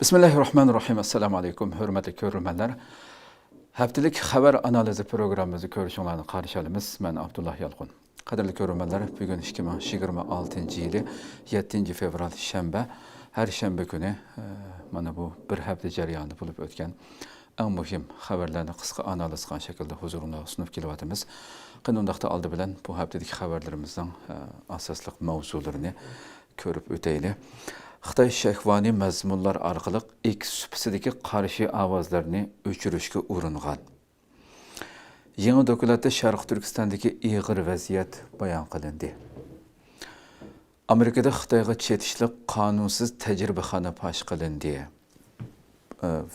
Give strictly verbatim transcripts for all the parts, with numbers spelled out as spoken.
بىسمىللاھىررەھمانىررەھىم. ئەسسالامۇ ئەلەيكۇم، ھۆرمەتلىك كۆرۈرمەنلەر. ھەپتىلىك خەۋەر ئانالىزى پروگراممىمىزدا كۆرۈشۈڭلارنى قارشى ئالىمىز. مەن ئابدۇللا يالقۇن. قەدىرلىك كۆرۈرمەنلەر، بۈگۈن ئىككى مىڭ يىگىرمە ئالتىنچى يىلى يەتتىنچى فېۋرال شەنبە. ھەر شەنبە كۈنى، ئە، مانا بۇ بىر ھەپتە جەريانىدا بولۇپ ئۆتكەن ئەڭ مۇھىم خەۋەرلەرنى قىسقا ئانالىز قىلغان شەكىلدە ھۇزۇرۇڭلارغا سۇنۇپ كېلىۋاتىمىز. قېنى، ئۇنداقتا ئالدى بىلەن بۇ ھەپتىدىكى خەۋەرلىرىمىزنىڭ، ئە، ئاساسلىق مەۋزۇلىرىنى كۆرۈپ ئۆتەيلى. خىتاي شەھۋانىي مەزمۇنلار ئارقىلىق ئېكس سۇپىسىدىكى قارشى ئاۋازلارنى ئۆچۈرۈشكە ئۇرۇنغان. يېڭى دوكلاتتا شەرقىي تۈركىستاندىكى ئېغىر ۋەزىيەت بايان قىلىندى. ئامېرىكىدا خىتايغا چېتىشلىق قانۇنسىز تەجرىبىخانا پاش قىلىندى.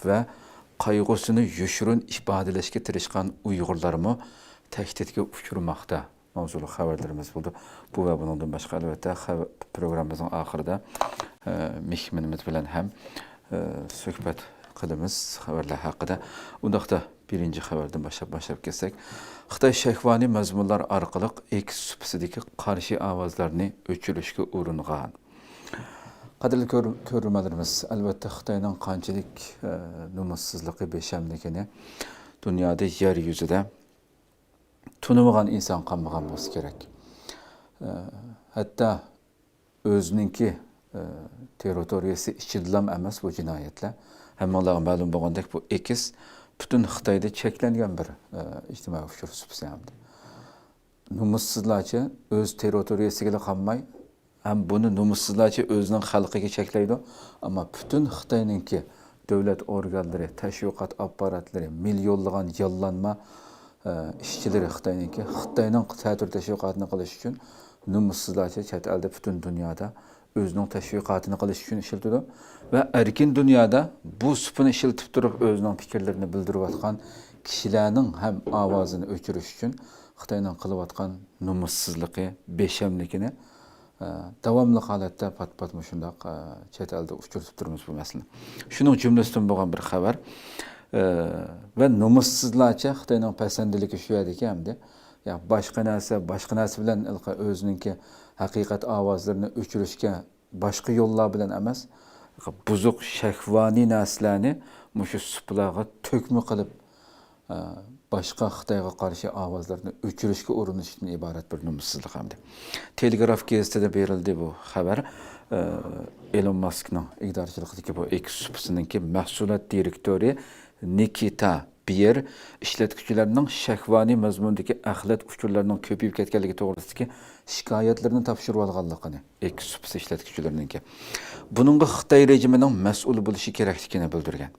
ۋە قايغۇسىنى يوشۇرۇن ئىپادىلەشكە تىرىشقان ئۇيغۇرلارمۇ تەھدىتكە ئۇچرىماقتا. ماۋزۇلۇق خەۋەرلىرىمىز بولدى. بۇ ۋە بۇنىڭدىن باشقا، ئەلۋەتتە، خەۋ-، پروگراممىمىزنىڭ ئاخىرىدا، ئە، مېھمىنىمىز بىلەن ھەم، ئە، سۆھبەت قىلىمىز خەۋەرلەر ھەققىدە. ئۇنداقتا بىرىنچى خەۋەردىن باشلاپ، باشلاپ كەتسەك، خىتاي شەھۋانىي مەزمۇنلار ئارقىلىق ئېكس سۇپىسىدىكى قارشى ئاۋازلارنى ئۆچۈرۈشكە ئۇرۇنغان. قەدىرلىك كۆر-، كۆرۈرمەنلىرىمىز، ئەلۋەتتە، خىتاينىڭ قانچىلىك، ئە، نومۇسسىزلىقى، بىشەملىكىنى دۇنيادا، يەر يۈزىدە تونۇمىغان ئىنسان قالمىغان بولسا كېرەك. ئە، ھەتتا ئۆزىنىڭكى، ئە، تېررىتورىيەسى ئىچىدىلام ئەمەس بۇ جىنايەتلەر. ھەممىڭلارغا مەلۇم بولغاندەك، بۇ ئېكس پۈتۈن خىتايدا چەكلەنگەن بىر، ئە، ئىجتىمائىي ئۇچۇر سۇپىسى ھەمدە. نومۇسسىزلارچە ئۆز تېررىتورىيەسىگىلا قالماي، ھەم بۇنى نومۇسسىزلارچە ئۆزىنىڭ خەلقىگە چەكلەيدۇ. ئەمما پۈتۈن خىتاينىڭكى دۆلەت ئورگانلىرى، تەشۋىقات ئاپپاراتلىرى، مىليونلىغان ياللانما، ئە، ئىشچىلىرى خىتاينىڭكى، خىتاينىڭ تەتۈر تەشۋىقاتىنى قىلىش ئۈچۈن نومۇسسىزلارچە چەت ئەلدە، پۈتۈن دۇنيادا ئۆزىنىڭ تەشۋىقاتىنى قىلىش ئۈچۈن ئىشلىتىدۇ. ۋە ئەركىن دۇنيادا بۇ سۇپىنى ئىشلىتىپ تۇرۇپ ئۆزىنىڭ پىكىرلىرىنى بىلدۈرۈۋاتقان كىشىلەرنىڭ ھەم ئاۋازىنى ئۆچۈرۈش ئۈچۈن خىتاينىڭ قىلىۋاتقان نومۇسسىزلىقى، بىشەملىكىنى، ئە، داۋاملىق ھالەتتە پات-پات مۇشۇنداق، ئە، چەت ئەلدە ئۇچرىتىپ تۇرىمىز بۇ مەسىلىنى. شۇنىڭ جۈملىسىدىن بولغان بىر خەۋەر، ئە، ۋە نومۇسسىزلارچە خىتاينىڭ پەسەندىلىكى شۇ يەردىكى ئەمدى. يا باشقا نەرسە، باشقا نەرسە بىلەن ھېلىقى ئۆزىنىڭكى ھەقىقەت ئاۋازلىرىنى ئۆچۈرۈشكە باشقا يوللار بىلەن ئەمەس، بۇزۇق شەھۋانىي نەرسىلەرنى مۇشۇ سۇپىلارغا تۆكمە قىلىپ، ئە، باشقا خىتايغا قارشى ئاۋازلارنى ئۆچۈرۈشكە ئۇرۇنۇشتىن ئىبارەت بىر نومۇسسىزلىق ئەمدى. تېلېگراف گېزىتىدە بېرىلدى بۇ خەۋەر. ئە، ئېلون ماسكنىڭ ئىگىدارچىلىقىدىكى بۇ ئېكس سۇپىسىنىڭكى مەھسۇلات دىرېكتورى نىكىتا بىيېر ئىشلەتكۈچىلەرنىڭ شەھۋانىي مەزمۇندىكى ئەخلەت ئۇچۇرلىرىنىڭ كۆپىيىپ كەتكەنلىكى توغرىسىدىكى شىكايەتلىرىنى تاپشۇرۇۋالغانلىقىنى، ئېكس سۇپىسى ئىشلەتكۈچىلىرىنىڭكى، بۇنىڭغا خىتاي رېجىمىنىڭ مەسئۇل بولۇشى كېرەكلىكىنى بىلدۈرگەن.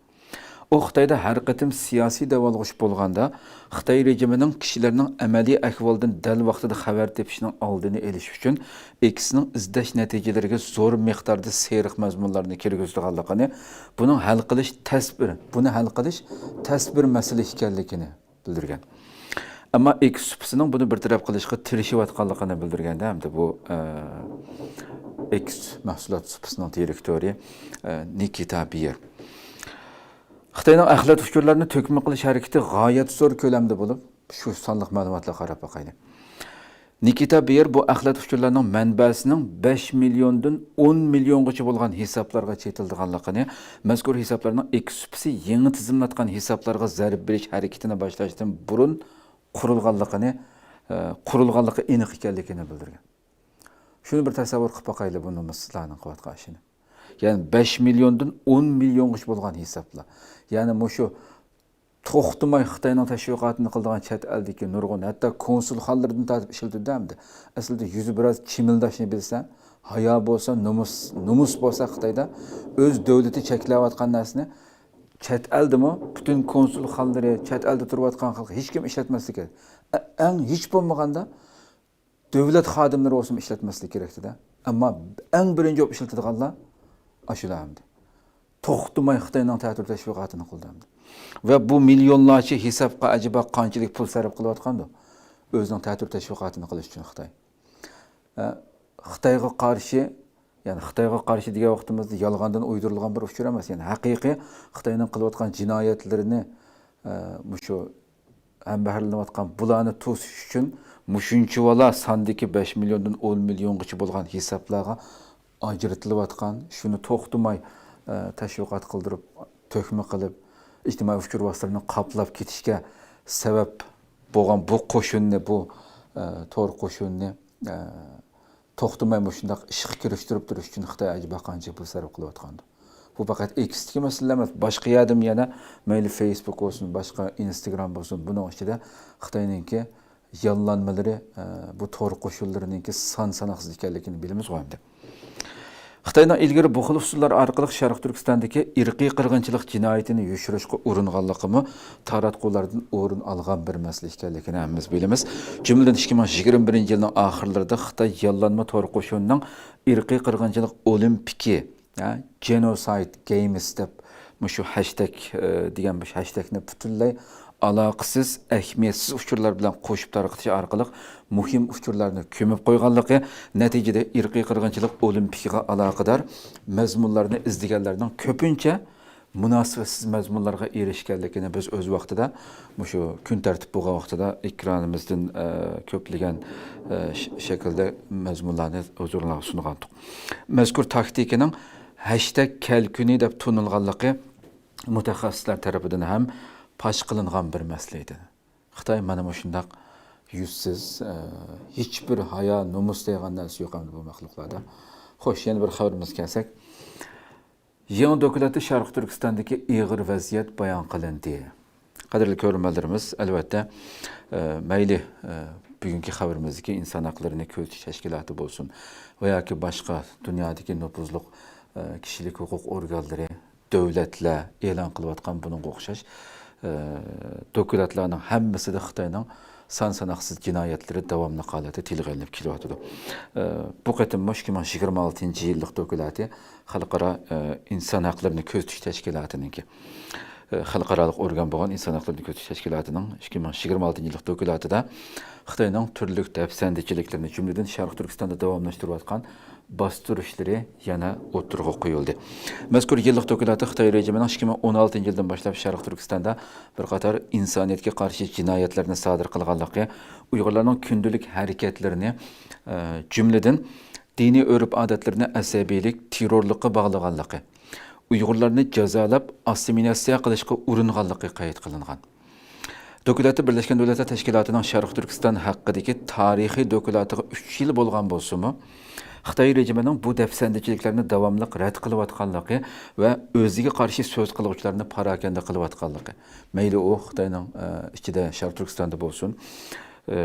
ئۇ خىتايدا ھەر قېتىم سىياسىي دەۋالغۇش بولغاندا، خىتاي رېجىمىنىڭ كىشىلەرنىڭ ئەمەلىي ئەھۋالدىن دەل ۋاقتىدا خەۋەر تېپىشىنىڭ ئالدىنى ئېلىش ئۈچۈن ئېكسنىڭ ئىزدەش نەتىجىلىرىگە زور مىقداردا سېرىق مەزمۇنلارنى كىرگۈزىدىغانلىقىنى، بۇنىڭ ھەل قىلىش تەس بىر، بۇنى ھەل قىلىش تەس بىر مەسىلە ئىكەنلىكىنى بىلدۈرگەن. ئەمما ئېكس سۇپىسىنىڭ بۇنى بىر تەرەپ قىلىشقا تىرىشىۋاتقانلىقىنى بىلدۈرگەندە، ئەمدى بۇ، ئە، ئېكس مەھسۇلات سۇپىسىنىڭ دىرېكتورى، ئە، نىكىتا بىيېر. خىتاينىڭ ئەخلەت ئۇچۇرلىرىنى تۆكمە قىلىش ھەرىكىتى غايەت زور كۆلەمدە بولۇپ، شۇ سانلىق مەلۇماتلارغا قاراپ باقايلى. نىكىتا بېيېر بۇ ئەخلەت ئۇچۇرلارنىڭ مەنبەسىنىڭ بەش مىليوندىن ئون مىليونغىچە بولغان ھېسابلارغا چېتىلىدىغانلىقىنى، مەزكۇر ھېسابلارنىڭ ئېكس سۇپىسى يېڭى تىزىملاتقان ھېسابلارغا زەربە بېرىش ھەرىكىتىنى باشلاشتىن بۇرۇن قۇرۇلغانلىقىنى، ئە، قۇرۇلغانلىقى ئېنىق ئىكەنلىكىنى بىلدۈرگەن. شۇنى بىر تەسەۋۋۇر قىلىپ باقايلى، بۇ نومۇسسىزلارنىڭ قىلىۋاتقان ئىشىنى. يەنى بەش مىليوندىن ئون مىليونغىچە بولغان ھېسابلار. يەنى مۇشۇ توختىماي خىتاينىڭ تەشۋىقاتىنى قىلىدىغان چەت ئەلدىكى نۇرغۇن، ھەتتا كونسۇلخانىلىرىدىن تارتىپ ئىشلىتىدۇ ئەمدى. ئەسلىدە يۈزى بىراز چىمىلداشنى بىلسە، ھايا بولسا، نومۇس، نومۇس بولسا خىتايدا ئۆز دۆلىتى چەكلەۋاتقان نەرسىنى چەت ئەلدىمۇ پۈتۈن كونسۇلخانىلىرى، چەت ئەلدە تۇرۇۋاتقان خەلق ھېچكىم ئىشلەتمەسلىكى كېرەك. ئە-، ئەڭ ھېچ بولمىغاندا دۆلەت خادىملىرى بولسىمۇ ئىشلەتمەسلىكى كېرەكتىدە. ئەمما ئەڭ بىرىنچى بولۇپ ئىشلىتىدىغانلار ئاشۇلار ئەمدى. توختىماي خىتاينىڭ تەتۈر تەشۋىقاتىنى قىلدى ئەمدى. ۋە بۇ مىليونلارچە ھېسابقا ئەجەبا قانچىلىك پۇل سەرپ قىلىۋاتقاندۇ؟ ئۆزىنىڭ تەتۈر تەشۋىقاتىنى قىلىش ئۈچۈن خىتاي. ئە، خىتايغا قارشى، يەنى خىتايغا قارشى دېگەن ۋاقتىمىزدا يالغاندىن ئۇيدۇرۇلغان بىر ئۇچۇر ئەمەس. يەنى ھەقىقىي خىتاينىڭ قىلىۋاتقان جىنايەتلىرىنى، ئە، مۇشۇ ھەمبەھىرلىنىۋاتقان بۇلارنى توسۇش ئۈچۈن مۇشۇنچىۋالا ساندىكى بەش مىليوندىن ئون مىليونغىچە بولغان ھېسابلارغا ئاجرىتىلىۋاتقان، شۇنى توختىماي ئە، تەشۋىقات قىلدۇرۇپ، تۆھمە قىلىپ، ئىجتىمائىي ئۇچۇر ۋاسىتىلىرىنى قاپلاپ كېتىشكە سەۋەب بولغان بۇ قوشۇننى، بۇ، ئە، تور قوشۇننى، ئە، توختىماي مۇشۇنداق ئىشقا كىرىشتۈرۈپ تۇرۇش ئۈچۈن خىتاي ئەجەبا قانچىلىك پۇل سەرپ قىلىۋاتقاندۇ؟ بۇ پەقەت ئېكستىكى مەسىلە ئەمەس، باشقا يەردىمۇ يەنە مەيلى فېيسبۇك بولسۇن، باشقا ئىنستاگرام بولسۇن، بۇنىڭ ئىچىدە خىتاينىڭكى ياللانمىلىرى، ئە، بۇ تور قوشۇنلىرىنىڭكى سان ساناقسىز ئىكەنلىكىنى بىلىمىزغۇ ئەمدى. خىتاينىڭ ئىلگىرى بۇ خىل ئۇسۇللار ئارقىلىق شەرقىي تۈركىستاندىكى ئىرقىي قىرغىنچىلىق جىنايىتىنى يوشۇرۇشقا ئۇرۇنغانلىقىمۇ تاراتقۇلاردىن ئورۇن ئالغان بىر مەسىلە ئىكەنلىكىنى ھەممىمىز بىلىمىز. جۈملىدىن، ئىككى مىڭ يىگىرمە بىرىنچى يىلنىڭ ئاخىرلىرىدا خىتاي ياللانما تور قوشۇنىنىڭ ئىرقىي قىرغىنچىلىق ئولىمپىكى، ھە، جېنوسايد گېيمس دەپ مۇشۇ ھەشتەگ، ئە، دېگەن مۇشۇ ھەشتەگنى پۈتۈنلەي ئالاقىسىز، ئەھمىيەتسىز ئۇچۇرلار بىلەن قوشۇپ تارقىتىش ئارقىلىق مۇھىم ئۇچۇرلارنى كۆمۈپ قويغانلىقى، نەتىجىدە ئىرقىي قىرغىنچىلىق ئولىمپىكىغا ئالاقىدار مەزمۇنلارنى ئىزدىگەنلەرنىڭ كۆپىنچە مۇناسىۋەتسىز مەزمۇنلارغا ئېرىشكەنلىكىنى بىز ئۆز ۋاقتىدا، مۇشۇ كۈن تەرتىپ بولغان ۋاقتىدا ئېكرانىمىزدىن، ئە، كۆپلىگەن، ئە، ش-، شەكىلدە مەزمۇنلارنى ھۇزۇرۇڭلارغا سۇنغانتۇق. مەزكۇر تاكتىكىنىڭ ھەشتەگ كەلكۈنى دەپ تونۇلغانلىقى مۇتەخەسسىسلەر تەرىپىدىن ھەم پاش قىلىنغان بىر مەسىلە ئىدى. خىتاي مانا مۇشۇنداق يۈزسىز، ئە، ھېچبىر ھايا، نومۇس دەيدىغان نەرسە يوق ئەمدى بۇ مەخلۇقلاردا. خوش، يەنە بىر خەۋىرىمىزگە كەلسەك. يېڭى دوكلاتتا شەرقىي تۈركىستاندىكى ئېغىر ۋەزىيەت بايان قىلىندى. قەدىرلىك كۆرۈرمەنلىرىمىز، ئەلۋەتتە، ئە، مەيلى، ئە، بۈگۈنكى خەۋىرىمىزدىكى ئىنسان ھەقلىرىنى كۆزىتىش تەشكىلاتى بولسۇن ۋە ياكى باشقا دۇنيادىكى نوپۇزلۇق، ئە، كىشىلىك ھوقۇق ئورگانلىرى، دۆلەتلەر ئېلان قىلىۋاتقان بۇنىڭغا ئوخشاش، ئە، دوكلاتلارنىڭ ھەممىسىدە خىتاينىڭ سان ساناقسىز جىنايەتلىرى داۋاملىق ھالەتتە تىلغا ئېلىنىپ كېلىۋاتىدۇ. ئە، بۇ قېتىممۇ ئىككى مىڭ يىگىرمە ئالتىنچى يىللىق دوكلاتى خەلقئارا، ئە، ئىنسان ھەقلىرىنى كۆزىتىش تەشكىلاتىنىڭكى، ئە، خەلقئارالىق ئورگان بولغان ئىنسان ھەقلىرىنى كۆزىتىش تەشكىلاتىنىڭ ئىككى مىڭ يىگىرمە ئالتىنچى يىللىق دوكلاتىدا خىتاينىڭ تۈرلۈك دەپسەندىچىلىكلىرىنى، جۈملىدىن شەرقىي تۈركىستاندا داۋاملاشتۇرۇۋاتقان باستۇرۇشلىرى يەنە ئوتتۇرىغا قويۇلدى. مەزكۇر يىللىق دوكلاتتا خىتاي رېجىمىنىڭ ئىككى مىڭ ئون ئالتىنچى يىلدىن باشلاپ شەرقىي تۈركىستاندا بىر قاتار ئىنسانىيەتكە قارشى جىنايەتلەرنى سادىر قىلغانلىقى، ئۇيغۇرلارنىڭ كۈندىلىك ھەرىكەتلىرىنى، ئە، جۈملىدىن دىنىي ئۆرپ-ئادەتلىرىنى ئەسەبىيلىك، تېررورلۇققا باغلىغانلىقى، ئۇيغۇرلارنى جازالاپ، ئاسسىمىلياتسىيە قىلىشقا ئۇرۇنغانلىقى قەيت قىلىنغان. دوكلاتتا بىرلەشكەن دۆلەتلەر تەشكىلاتىنىڭ شەرقىي تۈركىستان ھەققىدىكى تارىخىي دوكلاتىغا ئۈچ يىل بولغان بولسىمۇ، خىتاي رېجىمىنىڭ بۇ دەپسەندىچىلىكلەرنى داۋاملىق رەت قىلىۋاتقانلىقى ۋە ئۆزىگە قارشى سۆز قىلغۇچىلارنى پاراكەندە قىلىۋاتقانلىقى، مەيلى ئۇ خىتاينىڭ، ئە، ئىچىدە شەرقىي تۈركىستاندا بولسۇن، ئە،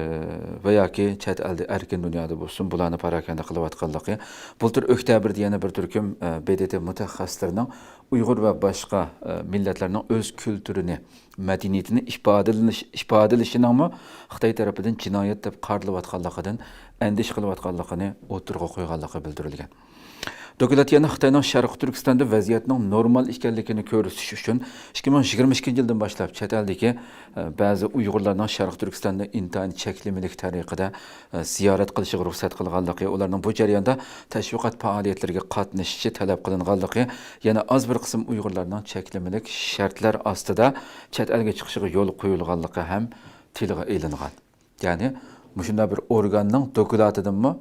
ۋە ياكى چەت ئەلدە، ئەركىن دۇنيادا بولسۇن، بۇلارنى پاراكەندە قىلىۋاتقانلىقى، بۇلتۇر ئۆكتەبىردە يەنە بىر تۈركۈم، ئە، ب د ت مۇتەخەسسىسلىرىنىڭ ئۇيغۇر ۋە باشقا، ئە، مىللەتلەرنىڭ ئۆز كۈلتۈرىنى، مەدەنىيىتىنى ئىپادىلىنىش، ئىپادىلىشىنىڭمۇ خىتاي تەرىپىدىن جىنايەت دەپ قارىلىۋاتقانلىقىدىن ئەندىشە قىلىۋاتقانلىقىنى ئوتتۇرىغا قويغانلىقى بىلدۈرۈلگەن. دوكلات يەنە خىتاينىڭ شەرقىي تۈركىستاندا ۋەزىيەتنىڭ نورمال ئىكەنلىكىنى كۆرسىتىش ئۈچۈن، ئىككى مىڭ يىگىرمە ئىككىنچى يىلدىن باشلاپ چەت ئەلدىكى، ئە، بەزى ئۇيغۇرلارنىڭ شەرقىي تۈركىستاندا ئىنتايىن چەكلىمىلىك تەرىقىدە، ئە، زىيارەت قىلىشىغا رۇخسەت قىلغانلىقى، ئۇلارنىڭ بۇ جەرياندا تەشۋىقات پائالىيەتلىرىگە قاتنىشىشى تەلەپ قىلىنغانلىقى، يەنە ئاز بىر قىسىم ئۇيغۇرلارنىڭ چەكلىمىلىك شەرتلەر ئاستىدا چەت ئەلگە چىقىشىغا يول قويۇلغانلىقى ھەم تىلغا ئېلىنغان. يەنى مۇشۇنداق بىر ئورگاننىڭ دوكلاتىدىنمۇ،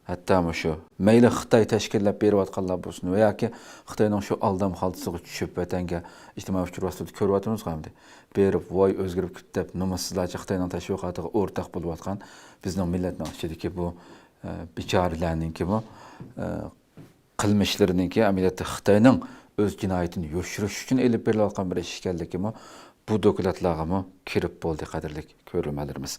ھەتتا مۇشۇ مەيلى خىتاي تەشكىللەپ بېرىۋاتقانلار بولسۇن ۋە ياكى خىتاينىڭ شۇ ئالدام خالتىسىغا چۈشۈپ ۋەتەنگە، ئىجتىمائىي ئۇچۇر ۋاسىتىلىرىدە كۆرۈۋاتىمىزغۇ ئەمدى، بېرىپ، ۋاي ئۆزگىرىپ كېتىپ دەپ نومۇسسىزلارچە خىتاينىڭ تەشۋىقاتىغا ئورتاق بولۇۋاتقان بىزنىڭ مىللەتنىڭ ئىچىدىكى بۇ، ئە، بىچارىلەرنىڭكىمۇ، ئە، قىلمىشلىرىنىڭكى ئەمەلىيەتتە خىتاينىڭ ئۆز جىنايىتىنى يوشۇرۇش ئۈچۈن ئېلىپ بېرىلىۋاتقان بىر ئىش ئىكەنلىكىمۇ بۇ دوكلاتلارغىمۇ كىرىپ بولدى، قەدىرلىك كۆرۈرمەنلىرىمىز.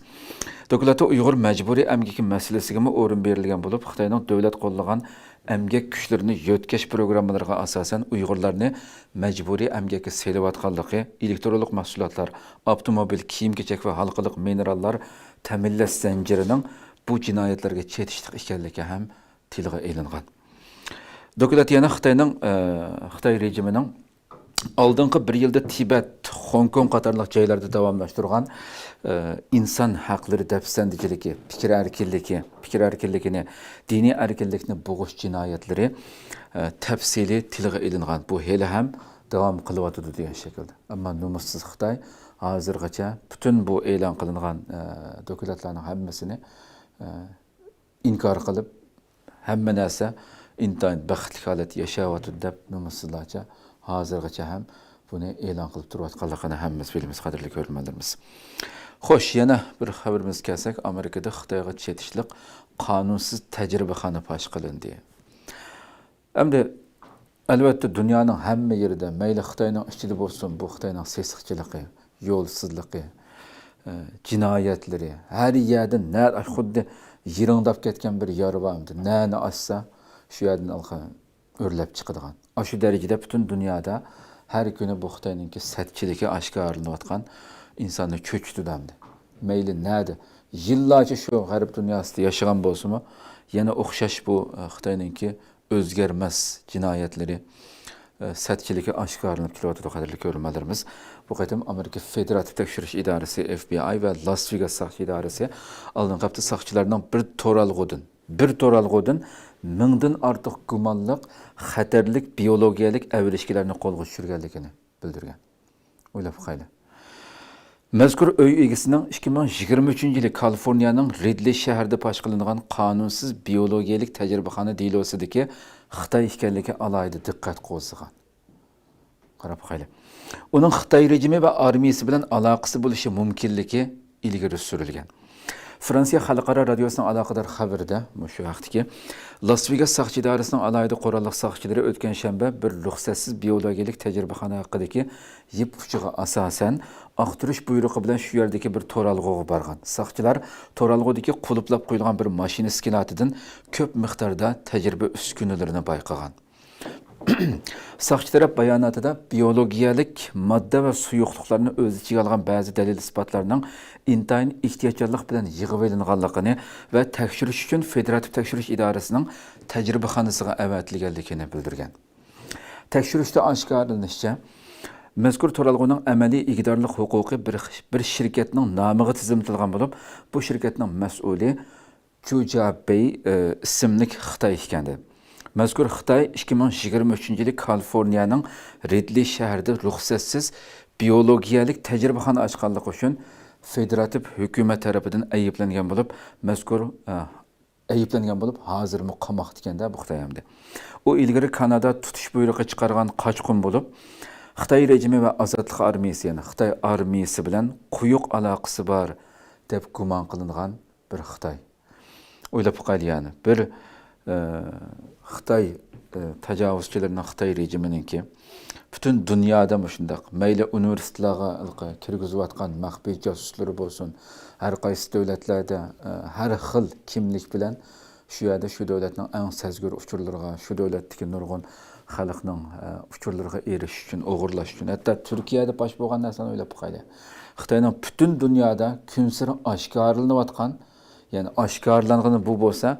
دوكلاتتا ئۇيغۇر مەجبۇرىي ئەمگىكى مەسىلىسىگىمۇ ئورۇن بېرىلگەن بولۇپ، خىتاينىڭ دۆلەت قوللىغان ئەمگەك كۈچلىرىنى يۆتكەش پروگراممىلىرىغا ئاساسەن ئۇيغۇرلارنى مەجبۇرىي ئەمگەككە سېلىۋاتقانلىقى، ئېلېكترونلۇق مەھسۇلاتلار، ئاپتوموبىل، كىيىم-كېچەك ۋە ھالقىلىق مىنېراللار تەمىنلەش زەنجىرىنىڭ بۇ جىنايەتلەرگە چېتىشلىق ئىكەنلىكى ھەم تىلغا ئېلىنغان. دوكلات يەنە خىتاينىڭ، ئە، خىتاي رېجىمىنىڭ ئالدىنقى بىر يىلدا تىبەت، خوڭكوڭ قاتارلىق جايلاردا داۋاملاشتۇرغان، ئە، ئىنسان ھەقلىرى دەپسەندىچىلىكى، پىكىر ئەركىنلىكى، پىكىر ئەركىنلىكىنى، دىنىي ئەركىنلىكنى بوغۇش جىنايەتلىرى، ئە، تەپسىلىي تىلغا ئېلىنغان. بۇ ھېلىھەم داۋام قىلىۋاتىدۇ دېگەن شەكىلدە. ئەمما نومۇسسىز خىتاي ھازىرغىچە پۈتۈن بۇ ئېلان قىلىنغان، ئە، دوكلاتلارنىڭ ھەممىسىنى، ئە، ئىنكار قىلىپ، ھەممە نەرسە ئىنتايىن بەختلىك ھالەتتە ياشاۋاتىدۇ دەپ نومۇسسىزلارچە ھازىرغىچە ھەم بۇنى ئېلان قىلىپ تۇرۇۋاتقانلىقىنى ھەممىمىز بىلىمىز، قەدىرلىك كۆرۈرمەنلىرىمىز. خوش، يەنە بىر خەۋىرىمىزگە كەلسەك، ئامېرىكىدا خىتايغا چېتىشلىق قانۇنسىز تەجرىبىخانا پاش قىلىندى. ئەمدى، ئەلۋەتتە، دۇنيانىڭ ھەممە يېرىدە، مەيلى خىتاينىڭ ئىچىدە بولسۇن، بۇ خىتاينىڭ سېسىقچىلىقى، يولسىزلىقى، ئە، جىنايەتلىرى، ھەر يەردە نە-، خۇددى يىرىڭداپ كەتكەن بىر يارا بارمىدى. نەنى ئاچسا، شۇ يەردىن ئالقا ئۆرلەپ چىقىدىغان. ئاشۇ دەرىجىدە پۈتۈن دۇنيادا ھەر كۈنى بۇ خىتاينىڭكى سەتچىلىكى ئاشكارىلىنىۋاتقان، ئىنساننى چۆچۈتىدۇ ئەمدى. مەيلى نەدە، يىللارچە شۇ غەرب دۇنياسىدا ياشىغان بولسىمۇ، يەنە ئوخشاش بۇ، ئە، خىتاينىڭكى ئۆزگەرمەس جىنايەتلىرى، ئە، سەتچىلىكى ئاشكارىلىنىپ كېلىۋاتىدۇ، قەدىرلىك كۆرۈرمەنلىرىمىز. بۇ قېتىم ئامېرىكا فېدېراتىپ تەكشۈرۈش ئىدارىسى، ئېف بى ئاي ۋە لاس ۋېگاس ساقچى ئىدارىسى ئالدىنقى ھەپتە ساقچىلارنىڭ بىر تورالغۇدىن، بىر تورالغۇدىن مىڭدىن ئارتۇق گۇمانلىق خەتەرلىك بىيولوگىيەلىك ئەۋرىشكىلەرنى قولغا چۈشۈرگەنلىكىنى بىلدۈرگەن. ئويلاپ باقايلى. مەزكۇر ئۆي ئىگىسىنىڭ ئىككى مىڭ يىگىرمە ئۈچىنچى يىلى كالىفورنىيەنىڭ رىدلېي شەھىرىدە پاش قىلىنغان قانۇنسىز بىيولوگىيەلىك تەجرىبىخانا دېلوسىدىكى خىتاي ئىكەنلىكى ئالاھىدە دىققەت قوزغىغان. قاراپ باقايلى. ئۇنىڭ خىتاي رېجىمى ۋە ئارمىيىسى بىلەن ئالاقىسى بولۇشى مۇمكىنلىكى ئىلگىرى سۈرۈلگەن. فرانسىيە خەلقئارا رادىيوسىنىڭ ئالاقىدار خەۋىرىدە مۇشۇ ھەقتىكى، لاس ۋېگاس ساقچى ئىدارىسىنىڭ ئالاھىدە قوراللىق ساقچىلىرى ئۆتكەن شەنبە بىر رۇخسەتسىز بىيولوگىيەلىك تەجرىبىخانا ھەققىدىكى يىپ ئۇچىغا ئاساسەن، ئاختۇرۇش بۇيرۇقى بىلەن شۇ يەردىكى بىر تورالغۇغا بارغان. ساقچىلار تورالغۇدىكى قۇلۇپلاپ قويۇلغان بىر ماشىنا ئىسكىلاتىدىن كۆپ مىقداردا تەجرىبە ئۈسكۈنىلىرىنى بايقىغان. ساقچى تەرەپ باياناتىدا بىيولوگىيەلىك ماددا ۋە سۇيۇقلۇقلارنى ئۆز ئىچىگە ئالغان بەزى دەلىل-ئىسپاتلارنىڭ ئىنتايىن ئېھتىياتچانلىق بىلەن يىغىۋېلىنغانلىقىنى ۋە تەكشۈرۈش ئۈچۈن فېدېراتىپ تەكشۈرۈش ئىدارىسىنىڭ تەجرىبىخانىسىغا ئەۋەتىلگەنلىكىنى بىلدۈرگەن. تەكشۈرۈشتە ئاشكارىلىنىشىچە، مەزكۇر تورالغۇنىڭ ئەمەلىي ئىگىدارلىق ھوقۇقى بىر، بىر شىركەتنىڭ نامىغا تىزىملىتىلغان بولۇپ، بۇ شىركەتنىڭ مەسئۇلى جۇ جيابېي، ئى، ئىسىملىك خىتاي ئىكەن. مەزكۇر خىتاي ئىككى مىڭ يىگىرمە ئۈچىنچى يىلى كالىفورنىيەنىڭ رىدلېي شەھىرىدە رۇخسەتسىز بىيولوگىيەلىك تەجرىبىخانا ئاچقانلىقى ئۈچۈن فېدېراتىپ ھۆكۈمەت تەرىپىدىن ئەيىبلەنگەن بولۇپ، مەزكۇر، ئە، ئەيىبلەنگەن بولۇپ، ھازىرمۇ قاماقتا ئىكەن-دە بۇ خىتاي ئەمدى. ئۇ ئىلگىرى كانادا تۇتۇش بۇيرۇقى چىقارغان قاچقۇن بولۇپ، خىتاي رېجىمى ۋە ئازادلىق ئارمىيىسى، يەنى خىتاي ئارمىيىسى بىلەن قويۇق ئالاقىسى بار دەپ گۇمان قىلىنغان بىر خىتاي. ئويلاپ باقايلى، يەنى بىر، ئە، خىتاي، ئە، تاجاۋۇزچىلىرىنىڭ، خىتاي رېجىمىنىڭكى پۈتۈن دۇنيادا مۇشۇنداق، مەيلى ئۇنىۋېرسىتېتلارغا ھېلىقى كىرگۈزۈۋاتقان مەخپىي جاسۇسلىرى بولسۇن، ھەر قايسى دۆلەتلەردە، ئە، ھەر خىل كىملىك بىلەن شۇ يەردە شۇ دۆلەتنىڭ ئەڭ سەزگۈر ئۇچۇرلىرىغا، شۇ دۆلەتتىكى نۇرغۇن خەلقنىڭ، ئە، ئۇچۇرلىرىغا ئېرىشىش ئۈچۈن، ئوغرىلاش ئۈچۈن، ھەتتا تۈركىيەدە پاش بولغان نەرسىنى ئويلاپ باقايلى. خىتاينىڭ پۈتۈن دۇنيادا كۈنسېرى ئاشكارىلىنىۋاتقان، يەنى ئاشكارىلانغىنى بۇ بولسا،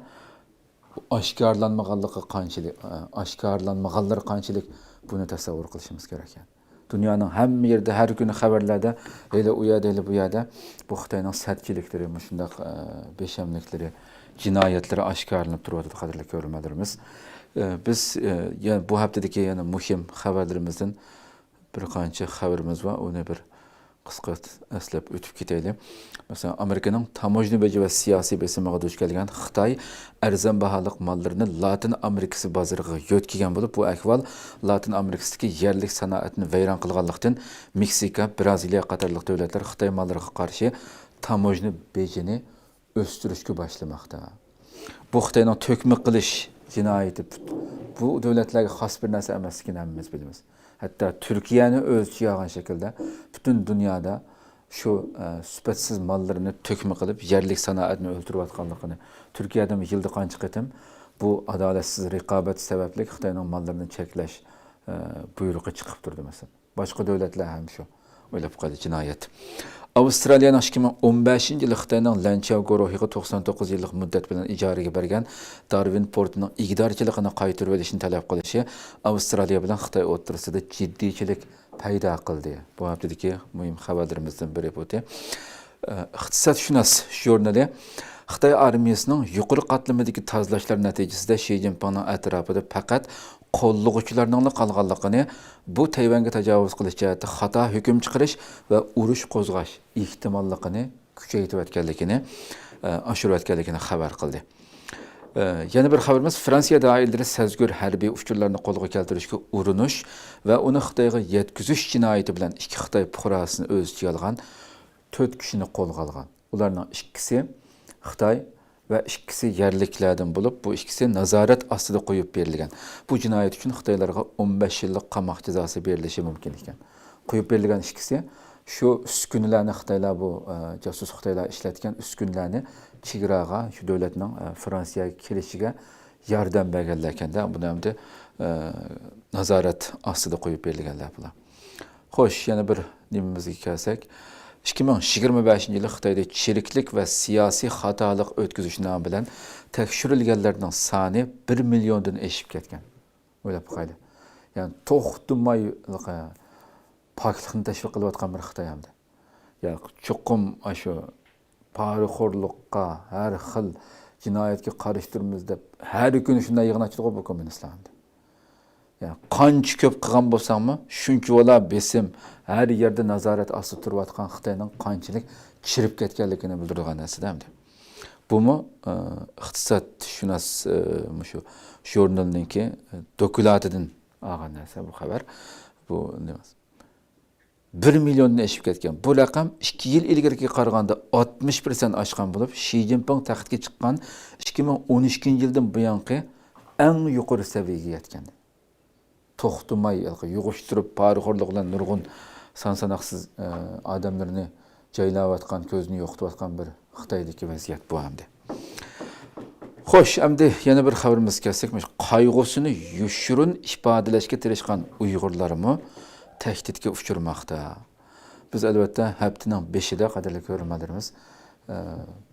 ئاشكارىلانمىغانلىقى قانچىلىك، ئاشكارىلانمىغانلىرى قانچىلىك، بۇنى تەسەۋۋۇر قىلىشىمىز كېرەك. دۇنيانىڭ ھەممە يېرىدە، ھەر كۈنى خەۋەرلەردە، ھېلى ئۇ يەردە، ھېلى بۇ يەردە بۇ خىتاينىڭ سەتچىلىكلىرى، مۇشۇنداق، ئە، بىشەملىكلىرى، جىنايەتلىرى ئاشكارىلىنىپ تۇرۇۋاتىدۇ، قەدىرلىك كۆرۈرمەنلىرىمىز. ئە، بىز، ئە، يەنە بۇ ھەپتىدىكى يەنە مۇھىم خەۋەرلىرىمىزدىن بىر قانچە خەۋىرىمىز بار، ئۇنى بىر قىسقا ئەسلەپ ئۆتۈپ كېتەيلى. مەسىلەن، ئامېرىكىنىڭ تاموژنا بېجى ۋە سىياسىي بېسىمىغا دۇچ كەلگەن خىتاي ئەرزان باھالىق ماللىرىنى لاتىن ئامېرىكىسى بازىرىغا يۆتكىگەن بولۇپ، بۇ ئەھۋال لاتىن ئامېرىكىسىدىكى يەرلىك سانائەتنى ۋەيران قىلغانلىقتىن، مېكسىكا، بىرازىلىيە قاتارلىق دۆلەتلەر خىتاي ماللىرىغا قارشى تاموژنا بېجىنى ئۆستۈرۈشكە باشلىماقتا. بۇ خىتاينىڭ تۆكمە قىلىش جىنايىتى بۇ دۆلەتلەرگە خاس بىر نەرسە ئەمەسلىكىنى ھەممىمىز بىلىمىز. ھەتتا تۈركىيەنى ئۆز ئىچىگە ئالغان شەكىلدە پۈتۈن دۇنيادا شۇ، ئە، سۈپەتسىز ماللىرىنى تۆكمە قىلىپ، يەرلىك سانائەتنى ئۆلتۈرۈۋاتقانلىقىنى، تۈركىيەدىمۇ يىلدا قانچە قېتىم بۇ ئادالەتسىز رىقابەت سەۋەبلىك خىتاينىڭ ماللىرىنى چەكلەش، ئە، بۇيرۇقى چىقىپ تۇردى، مەسىلەن. باشقا دۆلەتلەر ھەم شۇ. ئويلاپ باقايلى، جىنايەت. ئاۋسترالىيەنىڭ ئىككى مىڭ ئون بەشىنچى يىلى خىتاينىڭ لەنچياۋ گۇرۇھىغا توقسان توققۇز يىللىق مۇددەت بىلەن ئىجارىگە بەرگەن دارۋىن پورتىنىڭ ئىگىدارچىلىقىنى قايتۇرۇۋېلىشنى تەلەپ قىلىشى ئاۋسترالىيە بىلەن خىتاي ئوتتۇرىسىدا جىددىيچىلىك پەيدا قىلدى. بۇ ھەپتىدىكى مۇھىم خەۋەرلىرىمىزدىن بىرى بۇ. ئىقتىسادشۇناس ژۇرنىلى خىتاي ئارمىيىسىنىڭ يۇقىرى قاتلىمىدىكى تازىلاشلار نەتىجىسىدە شى جىنپىڭنىڭ ئەتراپىدا پەقەت قوللىغۇچىلارنىڭلا قالغانلىقىنى، بۇ تەيۋەنگە تاجاۋۇز قىلىش جەھەتتە خاتا ھۆكۈم چىقىرىش ۋە ئۇرۇش قوزغاش ئېھتىماللىقىنى كۈچەيتىۋەتكەنلىكىنى، ئاشۇرۇۋەتكەنلىكىنى خەۋەر قىلدى. ئە، يەنە بىر خەۋىرىمىز، فرانسىيە دائىرىلىرى سەزگۈر ھەربىي ئۇچۇرلارنى قولغا كەلتۈرۈشكە ئۇرۇنۇش ۋە ئۇنى خىتايغا يەتكۈزۈش جىنايىتى بىلەن ئىككى خىتاي پۇقراسىنى ئۆز ئىچىگە ئالغان تۆت كىشىنى قولغا ئالغان. ئۇلارنىڭ ئىككىسى خىتاي ۋە ئىككىسى يەرلىكلەردىن بولۇپ، بۇ ئىككىسى نازارەت ئاستىدا قويۇپ بېرىلگەن. بۇ جىنايەت ئۈچۈن خىتايلارغا ئون بەش يىللىق قاماق جازاسى بېرىلىشى مۇمكىن ئىكەن. قويۇپ بېرىلگەن ئىككىسى شۇ ئۈسكۈنىلەرنى خىتايلار، بۇ، ئە، جاسۇس خىتايلار ئىشلەتكەن ئۈسكۈنىلەرنى چېگراغا، شۇ دۆلەتنىڭ، ئە، فرانسىيەگە كىرىشىگە ياردەم بەرگەنلەر ئىكەن-دە، بۇنى ئەمدى، ئە، نازارەت ئاستىدا قويۇپ بېرىلگەنلەر بۇلار. خوش، يەنە بىر نېمىمىزگە كەلسەك، ئىككى مىڭ يىگىرمە بەشىنچى يىلى خىتايدا چىرىكلىك ۋە سىياسىي خاتالىق ئۆتكۈزۈش نامى بىلەن تەكشۈرۈلگەنلەرنىڭ سانى بىر مىليوندىن ئېشىپ كەتكەن. ئويلاپ باقايلى. يەنى توختىماي پاكلىقنى تەشۋىق قىلىۋاتقان بىر خىتاي ئەمدى. يا، چوقۇم ئاشۇ پارىخورلۇققا، ھەر خىل جىنايەتكە قارشى تۇرىمىز دەپ، ھەر كۈنى شۇنداق يىغىن ئاچىدىغۇ بۇ كوممۇنىستلار ئەمدى. يا، قانچە كۆپ قىلغان بولساڭمۇ، شۇنچىۋالا بېسىم، ھەر يەردە نازارەت ئاستىدا تۇرۇۋاتقان خىتاينىڭ قانچىلىك چىرىپ كەتكەنلىكىنى بىلدۈرىدىغان نەرسىدە ئەمدى. بۇمۇ، ئە، ئىقتىسادشۇناس، ئە، مۇشۇ ژۇرنىلىنىڭكى، ئە، دوكلاتىدىن ئالغان نەرسە بۇ خەۋەر. بۇ نېمە؟ بىر مىليوندىن ئېشىپ كەتكەن. بۇ رەقەم ئىككى يىل ئىلگىرىكىگە قارىغاندا ئاتمىش پىرسەنت ئاشقان بولۇپ، شى جىنپىڭ تەختكە چىققان ئىككى مىڭ ئون ئىككىنچى يىلدىن بۇيانقى ئەڭ يۇقىرى سەۋىيەگە يەتكەن. توختىماي يۇغۇشتۇرۇپ، پارىخورلۇق بىلەن نۇرغۇن سان ساناقسىز، ئە، ئادەملىرىنى جايلاۋاتقان، كۆزىنى يوقىتىۋاتقان بىر خىتايدىكى ۋەزىيەت بۇ ئەمدى. خوش، ئەمدى يەنە بىر خەۋىرىمىزگە كەلسەك، مۇشۇ قايغۇسىنى يوشۇرۇن ئىپادىلەشكە تىرىشقان ئۇيغۇرلارمۇ تەھدىتكە ئۇچرىماقتا. بىز ئەلۋەتتە ھەپتىنىڭ بېشىدا، قەدىرلىك كۆرۈرمەنلىرىمىز، ئە،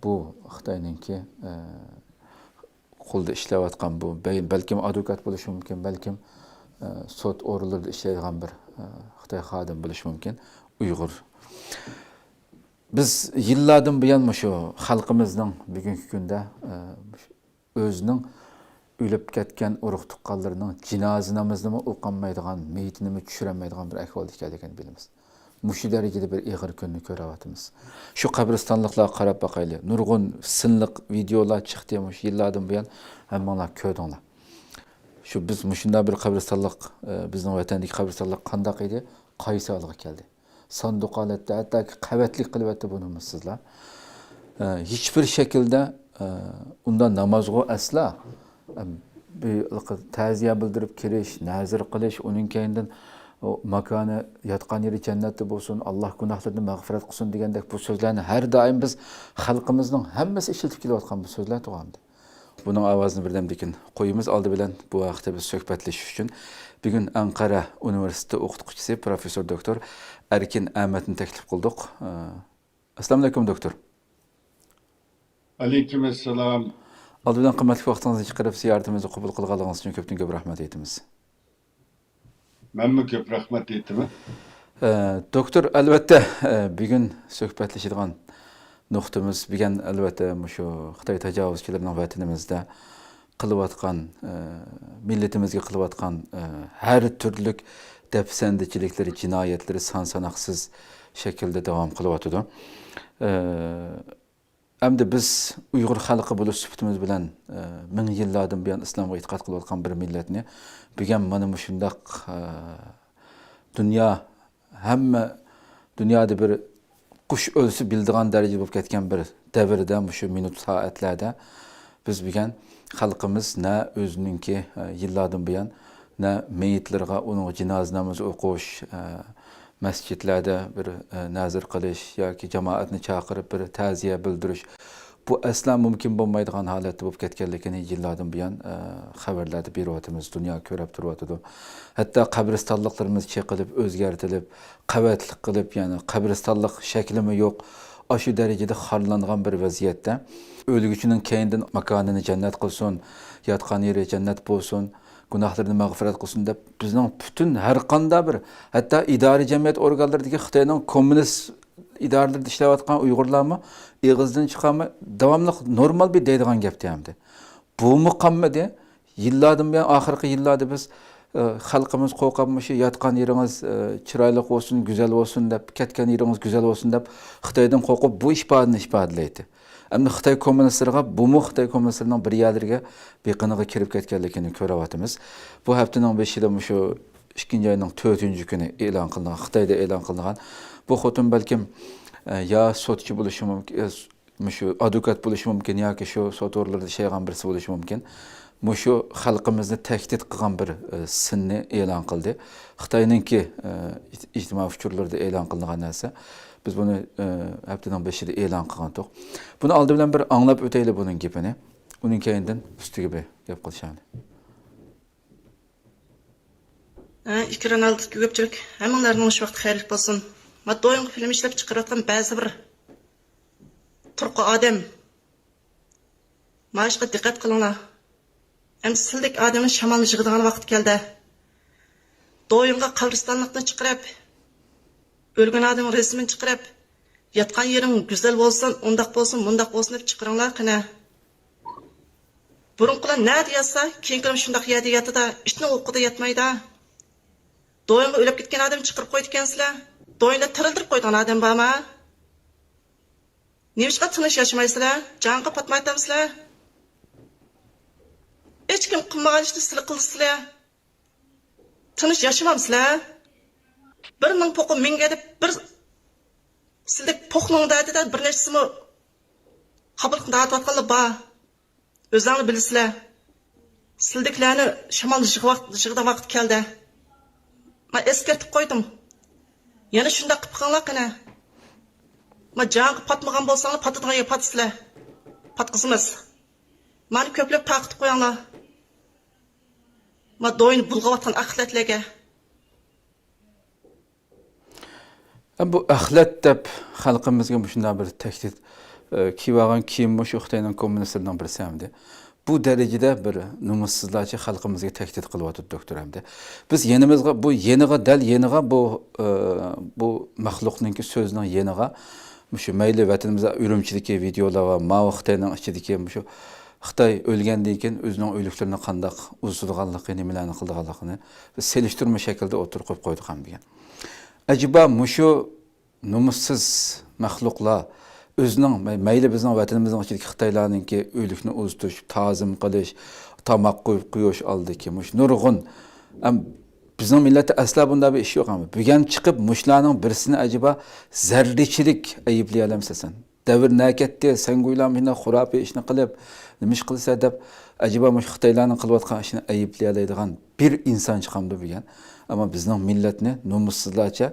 بۇ خىتاينىڭكى، ئە، قولدا ئىشلەۋاتقان بۇ، بەي-، بەلكىم ئادۋوكات بولۇشى مۇمكىن، بەلكىم، ئە، سوت ئورۇنلىرىدا ئىشلەيدىغان بىر، ئە، خىتاي خادىمى بولۇشى مۇمكىن، ئۇيغۇر. بىز يىللاردىن بۇيان مۇشۇ خەلقىمىزنىڭ بۈگۈنكى كۈندە، ئە، ئۆزىنىڭ ئۆلۈپ كەتكەن ئۇرۇق-تۇغقانلىرىنىڭ جىنازا نامىزىنىمۇ ئوقۇيالمايدىغان، مېيىتىنىمۇ چۈشۈرەلمەيدىغان بىر ئەھۋالدا ئىكەنلىكىنى بىلىمىز. مۇشۇ دەرىجىدە بىر ئېغىر كۈننى كۆرۈۋاتىمىز. شۇ قەبرىستانلىقلارغا قاراپ باقايلى. نۇرغۇن سىنلىق ۋىدېئولار چىقتى مۇشۇ يىللاردىن بۇيان، ھەممىڭلار كۆردۈڭلار. شۇ بىز مۇشۇنداق بىر قەبرىستانلىق، ئە، بىزنىڭ ۋەتەندىكى قەبرىستانلىق قانداق ئىدى؟ قايسى ھالغا كەلدى؟ ساندۇق ھالەتتە، ھەتتاكى قەۋەتلىك قىلىۋەتتى بۇ نومۇسسىزلار. ئە، ھېچبىر شەكىلدە، ئە، ئۇنداق نامازغۇ ئەسلا، ئە، بىر تەزىيە بىلدۈرۈپ كىرىش، نەزىر قىلىش، ئۇنىڭ كەينىدىن ئۇ ماكانى، ياتقان يېرى جەننەتتە بولسۇن، ئاللا گۇناھلىرىنى مەغپىرەت قىلسۇن دېگەندەك بۇ سۆزلەرنى ھەر دائىم بىز خەلقىمىزنىڭ ھەممىسى ئىشلىتىپ كېلىۋاتقان بۇ سۆزلەر تۇغاندى. بۇنىڭ ئاۋازىنى بىردەمدىن كېيىن قويىمىز. ئالدى بىلەن بۇ ھەقتە بىز سۆھبەتلىشىش ئۈچۈن بۈگۈن ئەنقەرە ئۇنىۋېرسىتېتى ئوقۇتقۇچىسى پروفېسسور دوكتور ئەركىن ئەمەتنى تەكلىپ قىلدۇق. ئەسسالامۇئەلەيكۇم، دوكتور. ئەلەيكۇم ئەسسالام. ئالدى بىلەن قىممەتلىك ۋاقتىڭىزنى چىقىرىپ زىيارىتىمىزنى قوبۇل قىلغانلىقىڭىز ئۈچۈن كۆپتىن كۆپ رەھمەت ئېيتىمىز. مەنمۇ كۆپ رەھمەت ئېيتىمەن. ئە، دوكتور، ئەلۋەتتە، ئە، بۈگۈن سۆھبەتلىشىدىغان نۇقتىمىز بۈگۈن، ئەلۋەتتە، مۇشۇ خىتاي تاجاۋۇزچىلىرىنىڭ ۋەتىنىمىزدە قىلىۋاتقان، ئە، مىللىتىمىزگە قىلىۋاتقان، ئە، ھەر تۈرلۈك دەپسەندىچىلىكلىرى، جىنايەتلىرى سان ساناقسىز شەكىلدە داۋام قىلىۋاتىدۇ. ئە، ئەمدى بىز ئۇيغۇر خەلقى بولۇش سۈپىتىمىز بىلەن، ئە، مىڭ يىللاردىن بۇيان ئىسلامغا ئېتىقاد قىلىۋاتقان بىر مىللەتنى بۈگۈن مانا مۇشۇنداق، ئە، دۇنيا، ھەممە دۇنيادا بىر قۇش ئۆلسە بىلىدىغان دەرىجىدە بولۇپ كەتكەن بىر دەۋردە، مۇشۇ مىنۇت سائەتلەردە بىز بۈگۈن خەلقىمىز نە ئۆزىنىڭكى، ئە، يىللاردىن بۇيان نە مېيىتلىرىغا ئۇنىڭغا جىنازا نامىزى ئوقۇش، ئە، مەسچىتلەردە بىر، ئە، نەزىر قىلىش ياكى جامائەتنى چاقىرىپ بىر تەزىيە بىلدۈرۈش، بۇ ئەسلا مۇمكىن بولمايدىغان ھالەتتە بولۇپ كەتكەنلىكىنى يىللاردىن بۇيان، ئە، خەۋەرلەردە بېرىۋاتىمىز، دۇنيا كۆرۈپ تۇرۇۋاتىدۇ. ھەتتا قەبرىستانلىقلىرىمىز چېقىلىپ، ئۆزگەرتىلىپ، قەۋەتلىك قىلىپ، يەنى قەبرىستانلىق شەكلىمۇ يوق، ئاشۇ دەرىجىدە خارلانغان بىر ۋەزىيەتتە، ئۆلگۈچىنىڭ كەينىدىن ماكانىنى جەننەت قىلسۇن، ياتقان يېرى جەننەت بولسۇن، گۇناھلىرىنى مەغپىرەت قىلسۇن دەپ، بىزنىڭ پۈتۈن ھەر قانداق بىر، ھەتتا ئىدارە جەمئىيەت ئورگانلىرىدىكى خىتاينىڭ كوممۇنىست ئىدارىلىرىدە ئىشلەۋاتقان ئۇيغۇرلارمۇ ئېغىزدىن چىقارماي، داۋاملىق نورمال بىر دەيدىغان گەپ دېيەمدى. بۇمۇ قالمىدى. يىللاردىن بۇيان، ئاخىرقى يىللاردا بىز، ئە، خەلقىمىز قورقۇپ، مۇشۇ ياتقان يېرىڭىز، ئە، چىرايلىق بولسۇن، گۈزەل بولسۇن دەپ، كەتكەن يېرىڭىز گۈزەل بولسۇن دەپ، خىتايدىن قورقۇپ بۇ ئىپادىنى ئىپادىلەيتتى. ئەمدى خىتاي كوممۇنىستلىرىغا، بۇمۇ خىتاي كوممۇنىستلىرىنىڭ بىر يەرلىرىگە بېقىنىغا كىرىپ كەتكەنلىكىنى كۆرۈۋاتىمىز. بۇ ھەپتىنىڭ بېشىدا مۇشۇ ئىككىنچى ئاينىڭ تۆتىنچى كۈنى ئېلان قىلىنغان، خىتايدا ئېلان قىلىنغان. بۇ خوتۇن بەلكىم، ئە، يا سوتچى بولۇشى مۇمكىن، ئە، مۇشۇ ئادۋوكات بولۇشى مۇمكىن ياكى شۇ سوت ئورنىلىرىدا ئىشلەيدىغان بىرسى بولۇشى مۇمكىن. مۇشۇ خەلقىمىزنى تەھدىت قىلغان بىر، ئە، سىننى ئېلان قىلدى. خىتاينىڭكى، ئە، ئىج-، ئىجتىمائىي ئۇچۇرلىرىدا ئېلان قىلىنغان نەرسە. بىز بۇنى، ئە، ھەپتىنىڭ بېشىدا ئېلان قىلغانتۇق. بۇنى ئالدى بىلەن بىر ئاڭلاپ ئۆتەيلى بۇنىڭ گېپىنى. ئۇنىڭ كەينىدىن ئۈستىگە بىر گەپ قىلىشايلى. ھە، ئىككى رونالدو، ئىككى كۆپچىلىك. ھەممىڭلارنىڭ شۇ ۋاقتى خەيرلىك بولسۇن. ما دويۇڭغا فىلىم ئىشلەپ چىقىرىۋاتقان بەزى بىر تۇرقى ئادەم. مانا شۇغا دىققەت قىلىڭلار. ئەمدى سىلدەك ئادەمنى شامالنى يىغىدىغان ۋاقىت كەلدى. دويۇڭغا قەبرىستانلىقنى چىقىرىپ، ئۆلگەن ئادەمنىڭ رەسىمىنى چىقىرىپ، ياتقان يېرىڭ گۈزەل بولسۇن، ئۇنداق بولسۇن، مۇنداق بولسۇن دەپ چىقىرىڭلار قېنى. بۇرۇنقىلار نەدە ياتسا، كېيىنكىلەر شۇنداق يەردە ياتىدۇ، ئىتنىڭ ئوقىدا ياتمايدۇ. دويۇڭغا ئۆلۈپ كەتكەن ئادەمنى چىقىرىپ قويىدىكەنسىلەر. دويۇڭدا تىرىلدۈرۈپ قويىدىغان ئادەم بارمۇ؟ نېمىشقا تىنچ ياشىمايسىلەر؟ جانغا پاتمايتامسىلەر؟ ھېچكىم قىلمىغان ئىشنى سىلەر قىلىسىلەر. تىنچ ياشىمامسىلەر؟ بىرىنىڭ پوقى مىڭگە دەپ بىر سىلدەك پوقنىڭ دەردىدە بىر نەچچىسىمۇ قاپىلىقنى دارتىۋاتقانلار بار. ئۆزلەڭلار بىلىسىلەر. سىلدىكىلەرنى شامال يىغىۋاق-، يىغىدىغان ۋاقىت كەلدى. مەن ئەسكەرتىپ قويدۇم. يەنە شۇنداق قىلىپ بېقىڭلار قېنى. ما جانغا پاتمىغان بولساڭلار، پاتىدىغان يەرگە پاتىسىلەر. پاتقۇزىمىز. مانا كۆپلەپ تارقىتىپ قويۇڭلار. ما دوينى بۇلغاۋاتقان ئەخلەتلەرگە. ئە، بۇ ئەخلەت دەپ خەلقىمىزگە مۇشۇنداق بىر تەھدىت، ئە، كىيىۋالغان كىيىم مۇشۇ خىتاينىڭ كوممۇنىستلىرىنىڭ بىرسى ئەمدى. بۇ دەرىجىدە بىر نومۇسسىزلارچە خەلقىمىزگە تەھدىت قىلىۋاتىدۇ دوكتور ئەمدى. بىز يېنىمىزغا، بۇ يېنىغا، دەل يېنىغا بۇ، ئە، بۇ مەخلۇقنىڭكى سۆزىنىڭ يېنىغا مۇشۇ مەيلى ۋەتىنىمىزدە ئۈرۈمچىدىكى ۋىدېئولار ۋە ماۋۇ خىتاينىڭ ئىچىدىكى مۇشۇ خىتاي ئۆلگەندىن كېيىن ئۆزىنىڭ ئۆلۈكلىرىنى قانداق ئۇزىتىدىغانلىقى، نېمىلەرنى قىلىدىغانلىقىنى بىز سېلىشتۇرما شەكلىدە ئوتتۇرىغا قويۇپ قويدۇق ھەم دېگەن. ئەجەبا مۇشۇ نومۇسسىز مەخلۇقلار ئۆزىنىڭ مەي-، مەيلى بىزنىڭ ۋەتىنىمىزنىڭ ئىچىدىكى خىتايلارنىڭكى ئۆلۈكنى ئۇزىتىش، تازىم قىلىش، تاماق قويۇپ قويۇش ئالدىدىكى مۇشۇ نۇرغۇن، ئەم، بىزنىڭ مىللەتتە ئەسلا بۇنداق بىر ئىش يوق. ئەمما بۈگۈن چىقىپ مۇشۇلارنىڭ بىرسىنى ئەجەبا زەررىچىلىك ئەيىبلىيەلەمسەن سەن؟ دەۋر نەكەتتى، سەن گويلا مۇشۇنداق خۇراپىي ئىشنى قىلىپ، نېمە ئىش قىلىسەن دەپ، ئەجەبا مۇشۇ خىتايلارنىڭ قىلىۋاتقان ئىشىنى ئەيىبلىيەلەيدىغان بىر ئىنسان چىقامدۇ بۈگۈن؟ ئەمما بىزنىڭ مىللەتنى نومۇسسىزلارچە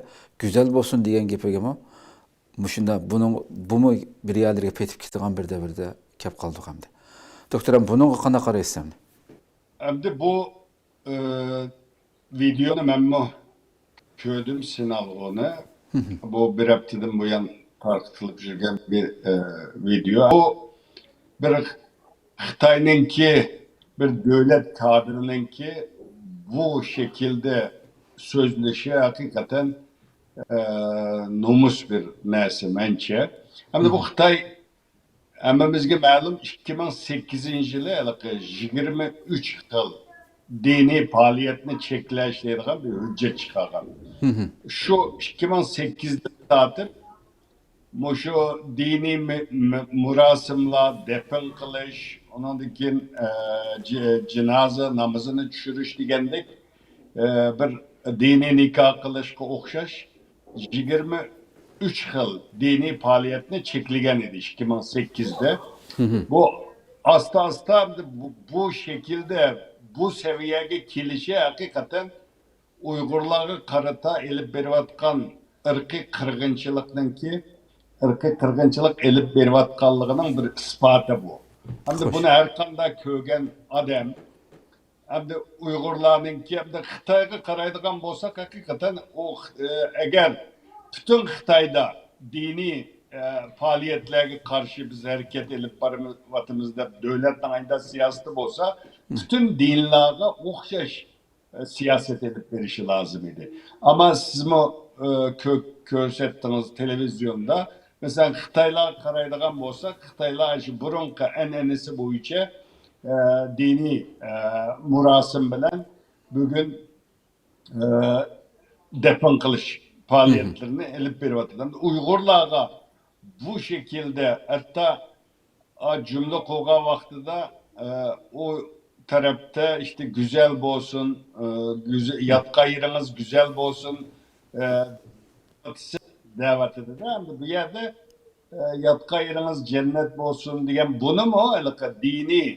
گۈزەل بولسۇن دېگەن گېپىگىمۇ مۇشۇنداق بۇنىڭ، بۇمۇ بىر يەرلەرگە پېتىپ كېتىدىغان بىر دەۋردە كەپ قالدۇق ئەمدى. دوكتور، بۇنىڭغا قانداق قارايسىز ئەمدى؟ ئەمدى بۇ ئى، ۋىدېئونى مەنمۇ كۆردۈم، سىنالغۇنى. بۇ بىر ھەپتىدىن بۇيان تارقىتىلىپ يۈرگەن بىر، ئى، ۋىدېئو. بۇ بىر خىتاينىڭكى، بىر دۆلەت كادىرىنىڭكى بۇ شەكىلدە سۆزلىشى ھەقىقەتەن، ئى، نومۇس بىر نەرسە مەنچە. ئەمدى بۇ خىتاي ھەممىمىزگە مەلۇم، ئىككى مىڭ سەككىزىنچى يىلى ھېلىقى يىگىرمە ئۈچ خىل دىنىي پائالىيەتنى چەكلەش دەيدىغان بىر ھۆججەت چىقارغان. شۇ ئىككى مىڭ سەككىزدىن تارتىپ مۇشۇ دىنىي مە-، مە-، مۇراسىملار، دەپن قىلىش، ئۇنىڭدىن كېيىن، ئە، جى-، جىنازا نامىزىنى چۈشۈرۈش دېگەندەك، ئە، بىر دىنىي نىكاھ قىلىشقا ئوخشاش يىگىرمە ئۈچ خىل دىنىي پائالىيەتنى چەكلىگەن ئىدى ئىككى مىڭ سەككىزدە. بۇ ئاستا-ئاستا بۇ، بۇ شەكىلدە، بۇ سەۋىيەگە كېلىشى ھەقىقەتەن ئۇيغۇرلارغا قارىتا ئېلىپ بېرىۋاتقان ئىرقىي قىرغىنچىلىقنىڭكى، ئىرقىي قىرغىنچىلىق ئېلىپ بېرىۋاتقانلىقىنىڭ بىر ئىسپاتى بۇ. ھەمدە بۇنى ھەر قانداق كۆرگەن ئادەم، ئەمدى ئۇيغۇرلارنىڭكى، ئەمدى خىتايغا قارايدىغان بولساق، ھەقىقەتەن ئۇ، ئە، ئەگەر پۈتۈن خىتايدا دىنىي، ئە، پائالىيەتلەرگە قارشى بىز ھەرىكەت ئېلىپ بارىۋاتىمىز دەپ دۆلەتنىڭ ئايدا سىياسىتى بولسا، پۈتۈن دىنلارغا ئوخشاش، ئە، سىياسەت ئېلىپ بېرىشى لازىم ئىدى. ئەمما سىزمۇ، ئە، كۆ-، كۆرسەتتىڭىز تېلېۋىزىيوندا، مەسىلەن، خىتايلارغا قارايدىغان بولساق، خىتايلار شۇ بۇرۇنقى ئەنئەنىسى بويىچە، ئە، دىنىي، ئە، مۇراسىم بىلەن بۈگۈن، ئە، دەپن قىلىش پائالىيەتلىرىنى ئېلىپ بېرىۋاتىدۇ. ئۇيغۇرلارغا بۇ شەكىلدە، ھەتتا ئا، جۈملە قۇرغان ۋاقتىدا، ئە، ئۇ تەرەپتە ئىشتە گۈزەل بولسۇن، ئە، گۈزە-، ياتقان يېرىڭىز گۈزەل بولسۇن، ئە، دەۋاتىدىدە، ئەمدى بۇ يەردە، ئە، ياتقان يېرىڭىز جەننەت بولسۇن دېگەن بۇنىمۇ ھېلىقى دىنىي،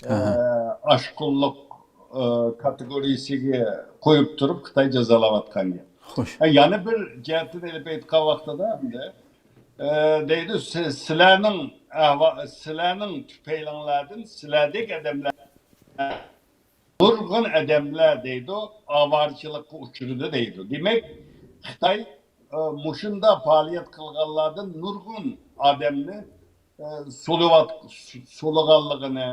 ئە، ئاشقۇنلۇق، ئە، كاتېگورىيىسىگە قويۇپ تۇرۇپ خىتاي جازالاۋاتقان گەپ. خوش. ئە، يەنە بىر جەھەتتىن ئېلىپ ئېيتقان ۋاقتىدا ئەمدى، ئە، دەيدۇ، سى-، سىلەرنىڭ ئەھۋا-، سىلەرنىڭ تۈپەيلىڭلاردىن سىلەردەك ئادەملەر، نۇرغۇن ئادەملەر دەيدۇ، ئاۋارىچىلىققا ئۇچرىدى دەيدۇ. دېمەك، خىتاي، ئە، مۇشۇنداق پائالىيەت قىلغانلاردىن نۇرغۇن ئادەمنى، ئە، سولىۋات-، سولىغانلىقىنى،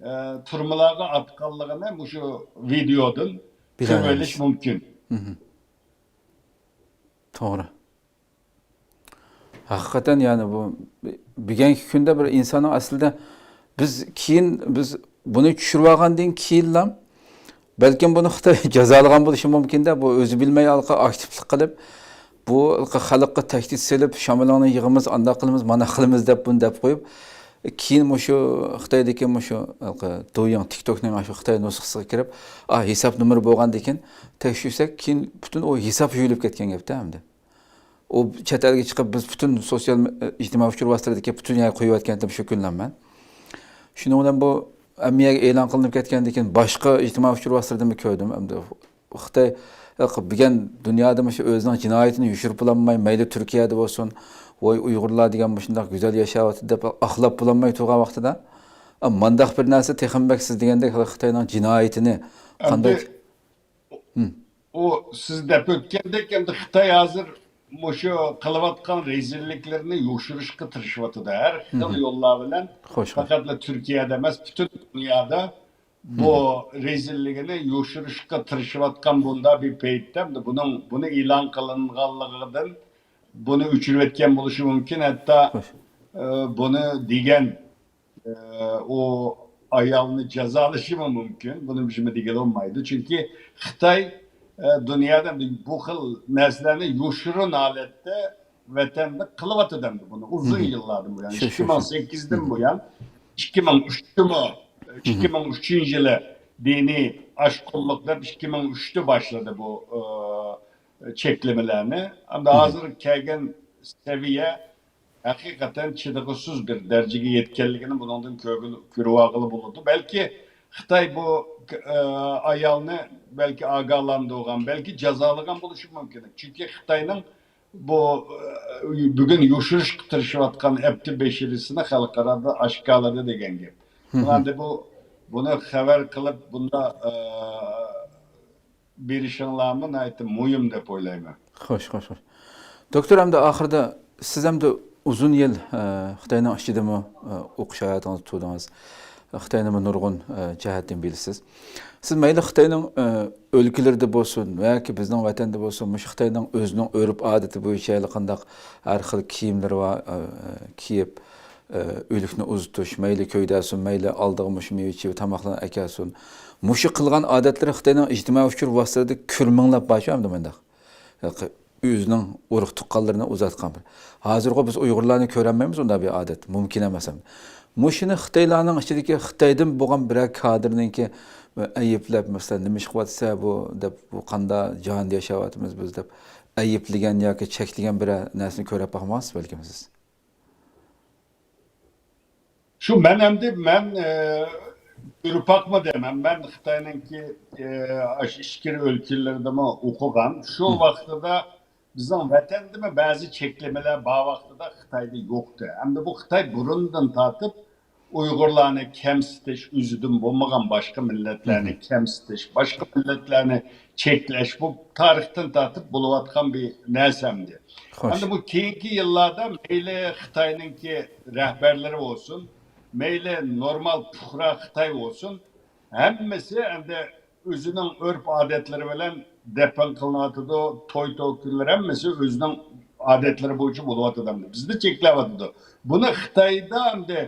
ئە، تۈرمىلەرگە ئاتقانلىقىنى مۇشۇ ۋىدېودىن كۆرۈۋېلىش مۇمكىن. توغرا. ھەقىقەتەن، يەنى بۇ بۈگۈنكى كۈندە بىر ئىنساننىڭ ئەسلىدە بىز كېيىن، بىز بۇنى چۈشۈرۈۋالغاندىن كېيىنلا بەلكىم بۇنى خىتاي جازالىغان بولۇشى مۇمكىندە، بۇ ئۆزى بىلمەي ھېلىقى ئاكتىپلىق قىلىپ، بۇ ھېلىقى خەلققە تەھدىت سېلىپ، شامىلىڭنى يىغىمىز، ئانداق قىلىمىز، مانداق قىلىمىز دەپ بۇنى دەپ قويۇپ، كېيىن مۇشۇ خىتايدىكى مۇشۇ ھېلىقى دويىڭ، تىكتوكنىڭ شۇ خىتاي نۇسخىسىغا كىرىپ، ئا، ھېساب نومۇرى بولغاندىكىن تەكشۈرسەك، كېيىن پۈتۈن ئۇ ھېساب يۇيۇلۇپ كەتكەن گەپتە ئەمدى. ئۇ چەت ئەلگە چىقىپ، بىز پۈتۈن سوتسىيال، ئىجتىمائىي ئۇچۇر ۋاسىتىلىرىدىكى پۈتۈن يەرگە قويۇۋەتكەنتىم شۇ كۈنلەر مەن. شۇنىڭ بىلەن بۇ ھەممە يەرگە ئېلان قىلىنىپ كەتكەندىن كېيىن باشقا ئىجتىمائىي ئۇچۇر ۋاسىتىلىرىدىمۇ كۆردۈم. ئەمدى خىتاي بۈگۈن دۇنيادا مۇشۇ ئۆزىنىڭ جىنايىتىنى يوشۇرۇپ بولالماي، مەيلى تۈركىيەدە بولسۇن، ۋاي ئۇيغۇرلار دېگەن مۇشۇنداق گۈزەل ياشاۋاتىدۇ دەپ ئاقلاپ بولالماي تۇرغان ۋاقتىدا، مانداق بىر نەرسە تېخىمۇ بەك سىز دېگەندەك خىتاينىڭ جىنايىتىنى قانداق ئۇ سىز دەپ ئۆتكەندەك، ئەمدى خىتاي ھازىر مۇشۇ قىلىۋاتقان رەزىللىكلىرىنى يوشۇرۇشقا تىرىشىۋاتىدۇ. ھەر خىل يوللار بىلەن، پەقەتلا تۈركىيەدە ئەمەس، پۈتۈن دۇنيادا بۇ رەزىللىكىنى يوشۇرۇشقا تىرىشىۋاتقان بۇنداق بىر پەيتتە، ئەمدى بۇنىڭ، بۇنى ئېلان قىلىنغانلىقىدىن بۇنى ئۆچۈرۈۋەتكەن بولۇشى مۇمكىن. ھەتتا، ئە، بۇنى دېگەن ئۇ ئايالنى جازالىشىمۇ مۇمكىن. بۇنى بىزمۇ دېگىلى بولمايدۇ. چۈنكى خىتاي، ئە، دۇنيادا بۇ خىل نەرسىلەرنى يوشۇرۇن ھالەتتە ۋەتەندە قىلىۋاتىدۇ ئەمدى بۇنى. ئۇزۇن يىللاردىن بۇيان، ئىككى مىڭ سەككىزدىن بۇيان، ئىككى مىڭ ئۈچتىمۇ، ئىككى مىڭ ئۈچىنچى يىلى دىنىي ئاشقۇنلۇق دەپ ئىككى مىڭ ئۈچتە باشلىدى بۇ، ئە، چەكلىمىلەرنى. ئەمدى ھازىر كەلگەن سەۋىيە ھەقىقەتەن چىدىغۇسىز بىر دەرىجىگە يەتكەنلىكىنى بۇنىڭدىن كۆرگىلى، كۆرۈۋالغىلى بولىدۇ. بەلكى خىتاي بۇ، ئە، ئايالنى بەلكى ئاگاھلاندۇرغان، بەلكى جازالىغان بولۇشى مۇمكىن. چۈنكى خىتاينىڭ بۇ، ئە، بۈگۈن يوشۇرۇشقا تىرىشىۋاتقان ئەپتى بەشىرىسىنى خەلقئارادا ئاشكارىلىدى دېگەن گەپ. ئەمدى بۇ، بۇنى خەۋەر قىلىپ، بۇنداق، ئە، بېرىشىڭلارمۇ ناھايىتى مۇھىم دەپ ئويلايمەن. خوش، خوش، خوش. دوكتور، ئەمدى ئاخىرىدا سىز ئەمدى ئۇزۇن يىل، ئە، خىتاينىڭ ئىچىدىمۇ، ئە، ئوقۇش ھاياتىڭىزدا تۇردىڭىز. خىتاينىمۇ نۇرغۇن، ئە، جەھەتتىن بىلىسىز. سىز مەيلى خىتاينىڭ، ئە، ئۆلكىلىرىدە بولسۇن ياكى بىزنىڭ ۋەتەندە بولسۇن، مۇشۇ خىتاينىڭ ئۆزىنىڭ ئۆرپ-ئادىتى بويىچە ھېلىقانداق ھەر خىل كىيىملىرى بار، ئە، كىيىپ، ئە، ئۆلۈكنى ئۇزىتىش، مەيلى كۆيدۈرسۇن، مەيلى ئالدىغا مۇشۇ مېۋە-چېۋە تاماقلارنى ئەكەلسۇن. مۇشۇ قىلغان ئادەتلىرى خىتاينىڭ ئىجتىمائىي ئۇچۇر ۋاسىتىلىرىدە كۈرمىڭلاپ بارچۇ ئەمدى مۇنداق. ئۆزىنىڭ ئۇرۇق-تۇغقانلىرىنى ئۇزاتقان بىر. ھازىرغۇ بىز ئۇيغۇرلارنى كۆرەلمەيمىز، ئۇنداق بىر ئادەت. مۇمكىن ئەمەس ئەمدى. مۇشۇنى خىتايلارنىڭ ئىچىدىكى خىتايدىن بولغان بىرەر كادىرنىڭكى ئەيىبلەپ، مەسىلەن، نېمە ئىش قىلىۋاتىسەن بۇ دەپ، بۇ قانداق جاھاندا ياشاۋاتىمىز بىز دەپ ئەيىبلىگەن ياكى چەكلىگەن بىرەر نەرسىنى كۆرۈپ باقمىغانسىز بەلكىم سىز؟ شۇ مەن ئەمدى مەن، ئە، ئۇرپاقمۇ دەيمەن. مەن خىتاينىڭكى، ئە، ئاشۇ ئىچكىرى ئۆلكىلىرىدىمۇ ئوقۇغان. شۇ ۋاقتىدا بىزنىڭ ۋەتەندىمۇ بەزى چەكلىمىلەر بار ۋاقتىدا خىتايدا يوقتى. ئەمدى بۇ خىتاي بۇرۇندىن تارتىپ ئۇيغۇرلارنى كەمسىتىش، ئۆزىدىن بولمىغان باشقا مىللەتلەرنى كەمسىتىش، باشقا مىللەتلەرنى چەكلەش، بۇ تارىختىن تارتىپ بولۇۋاتقان بىر نەرسە ئەمدى. ئەمدى بۇ كېيىنكى يىللاردا مەيلى خىتاينىڭكى رەھبەرلىرى بولسۇن، مەيلى نورمال پۇقرا خىتاي بولسۇن، ھەممىسى ئەمدى ئۆزىنىڭ ئۆرپ-ئادەتلىرى بىلەن دەپنە قىلىنىۋاتىدۇ، توي-توكۇنلىرى ھەممىسى ئۆزىنىڭ ئادەتلىرى بويىچە بولۇۋاتىدۇ ئەمدى. بىزنى چەكلەۋاتىدۇ. بۇنى خىتايدا ئەمدى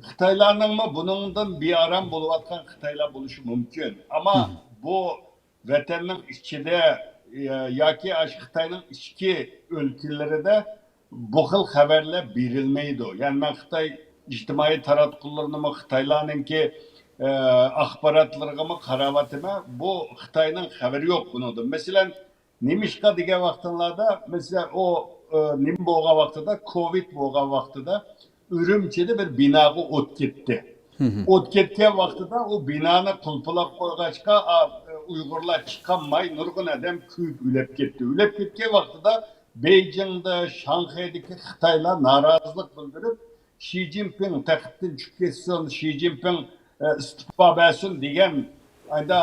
خىتايلارنىڭمۇ بۇنىڭدىن بىئارام بولۇۋاتقان خىتايلار بولۇشى مۇمكىن. ئەمما بۇ ۋەتەننىڭ ئىچىدە، يا-، ياكى ئاشۇ خىتاينىڭ ئىچكى ئۆلكىلىرىدە بۇ خىل خەۋەرلەر بېرىلمەيدۇ. يەنى مەن خىتاي ئىجتىمائىي تاراتقۇلىرىنىمۇ، خىتايلارنىڭكى ئاخباراتلىرىغىمۇ قاراۋاتىمەن. بۇ خىتاينىڭ خەۋىرى يوق بۇنىڭدىن. مەسىلەن، نېمىشقا دېگەن ۋاقتىڭلاردا، مەسىلەن، ئۇ نېمە بولغان ۋاقتىدا، كوۋىد بولغان ۋاقتىدا ئۈرۈمچىدە بىر بىناغا ئوت كەتتى. ئوت كەتكەن ۋاقتىدا ئۇ بىنانى قۇلپىلاپ قويغاچقا، ئۇيغۇرلار چىقالماي، نۇرغۇن ئادەم كۆيۈپ ئۆلۈپ كەتتى. ئۆلۈپ كەتكەن ۋاقتىدا بېيجىڭدا، شاڭخەيدىكى خىتايلار نارازىلىق بىلدۈرۈپ، شى جىنپىڭ تەختتىن چۈشۈپ كەتسۇن، شى جىنپىڭ ئىستېپا بەرسۇن دېگەن، ئايدا،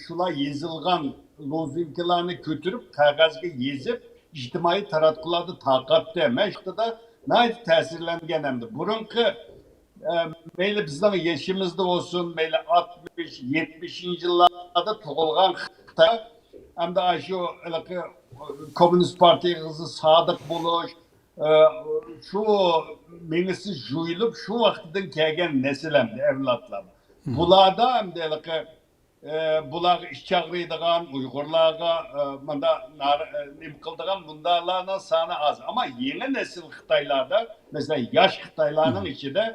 شۇلار يېزىلغان لوزۇنكىلارنى كۆتۈرۈپ، قەغەزگە يېزىپ، ئىجتىمائىي تاراتقۇلاردا تارقاتتى. مەن شۇ ۋاقتىدا ناھايىتى تەسىرلەنگەن. ئەمدى بۇرۇنقى، مەيلى بىزنىڭ يېشىمىزدا بولسۇن، مەيلى ئاتمىش، يەتمىشىنچى يىللاردا تۇغۇلغان خىتاي، ئەمدى ئاشۇ ھېلىقى كوممۇنىست پارتىيىغا سادىق بولۇش، شۇ مېڭىسى جۇيۇلۇپ، شۇ ۋاقتىدىن كەلگەن نەسىل ئەمدى ئەۋلادلار. بۇلاردا ئەمدى ھېلىقى، بۇلارغا ئىچ ئاغرىيدىغان، ئۇيغۇرلارغا مۇنداق نېمە قىلىدىغان مۇنداقلارنىڭ سانى ئاز. ئەمما يېڭى نەسىل خىتايلاردا، مەسىلەن، ياش خىتايلارنىڭ ئىچىدە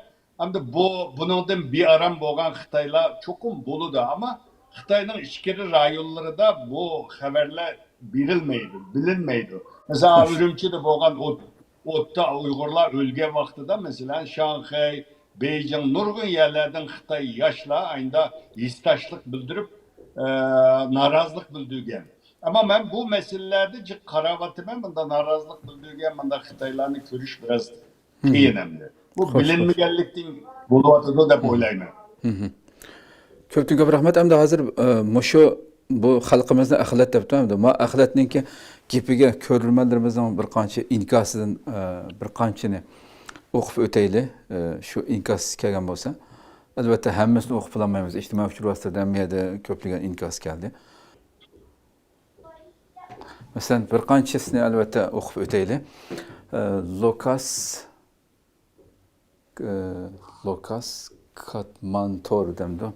ئەمدى بۇ، بۇنىڭدىن بىئارام بولغان خىتايلار چوقۇم بولىدۇ، ئەمما خىتاينىڭ ئىچكىرى رايونلىرىدا بۇ خەۋەرلەر بېرىلمەيدۇ، بىلىنمەيدۇ. مەسىلەن، ئۈرۈمچىدە بولغان ئوت، ئوتتا ئۇيغۇرلار ئۆلگەن ۋاقتىدا، مەسىلەن، شاڭخەي، بېيجىڭ، نۇرغۇن يەرلەردىن خىتاي ياشلار ئاينىدا ھېسداشلىق بىلدۈرۈپ، ئە، نارازىلىق بىلدۈرگەن. ئەمما مەن بۇ مەسىلىلەردە جىق قاراۋاتىمەن، مۇنداق نارازىلىق بىلدۈرگەن، مۇنداق خىتايلارنى كۆرۈش بىراز قىيىن ئەمدى. بۇ بىلىنمىگەنلىكتىن بولۇۋاتىدۇ دەپ ئويلايمەن. كۆپتىن كۆپ رەھمەت. ئەمدى ھازىر، ئە، مۇشۇ بۇ خەلقىمىزنى ئەخلەت دەپتۇ ئەمدى. ما ئەخلەتنىڭكى گېپىگە كۆرۈرمەنلىرىمىزنىڭ بىر قانچە ئىنكاسىدىن، ئە، بىر قانچىنى ئوقۇپ ئۆتەيلى. ئە، شۇ ئىنكاس كەلگەن بولسا. ئەلۋەتتە، ھەممىسىنى ئوقۇپ بولالمايمىز. ئىجتىمائىي ئۇچۇر ۋاسىتىلىرىدە ھەممە يەردە كۆپلىگەن ئىنكاس كەلدى. مەسىلەن، بىر قانچىسىنى ئەلۋەتتە ئوقۇپ ئۆتەيلى. ئە، لوكاس، ئە، لوكاس كاتمانتور دەمدۇ؟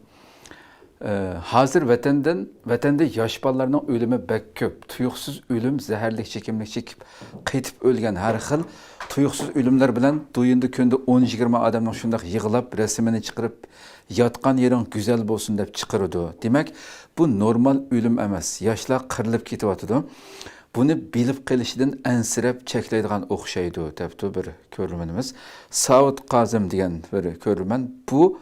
ئە، ھازىر ۋەتەندىن، ۋەتەندە ياش بالىلارنىڭ ئۆلۈمى بەك كۆپ. تۇيۇقسىز ئۆلۈم، زەھەرلىك چېكىملىك چېكىپ، قېتىپ ئۆلگەن ھەر خىل تۇيۇقسىز ئۆلۈملەر بىلەن دۇيىندا كۈندە ئون يىگىرمە ئادەمنىڭ شۇنداق يىغلاپ، رەسىمىنى چىقىرىپ، ياتقان يېرىڭ گۈزەل بولسۇن دەپ چىقىرىدۇ. دېمەك، بۇ نورمال ئۆلۈم ئەمەس. ياشلار قىرىلىپ كېتىۋاتىدۇ. بۇنى بىلىپ قېلىشىدىن ئەنسىرەپ چەكلەيدىغان ئوخشايدۇ، دەپتۇ بىر كۆرۈرمىنىمىز. ساۋۇت قازىم دېگەن بىر كۆرۈرمەن، بۇ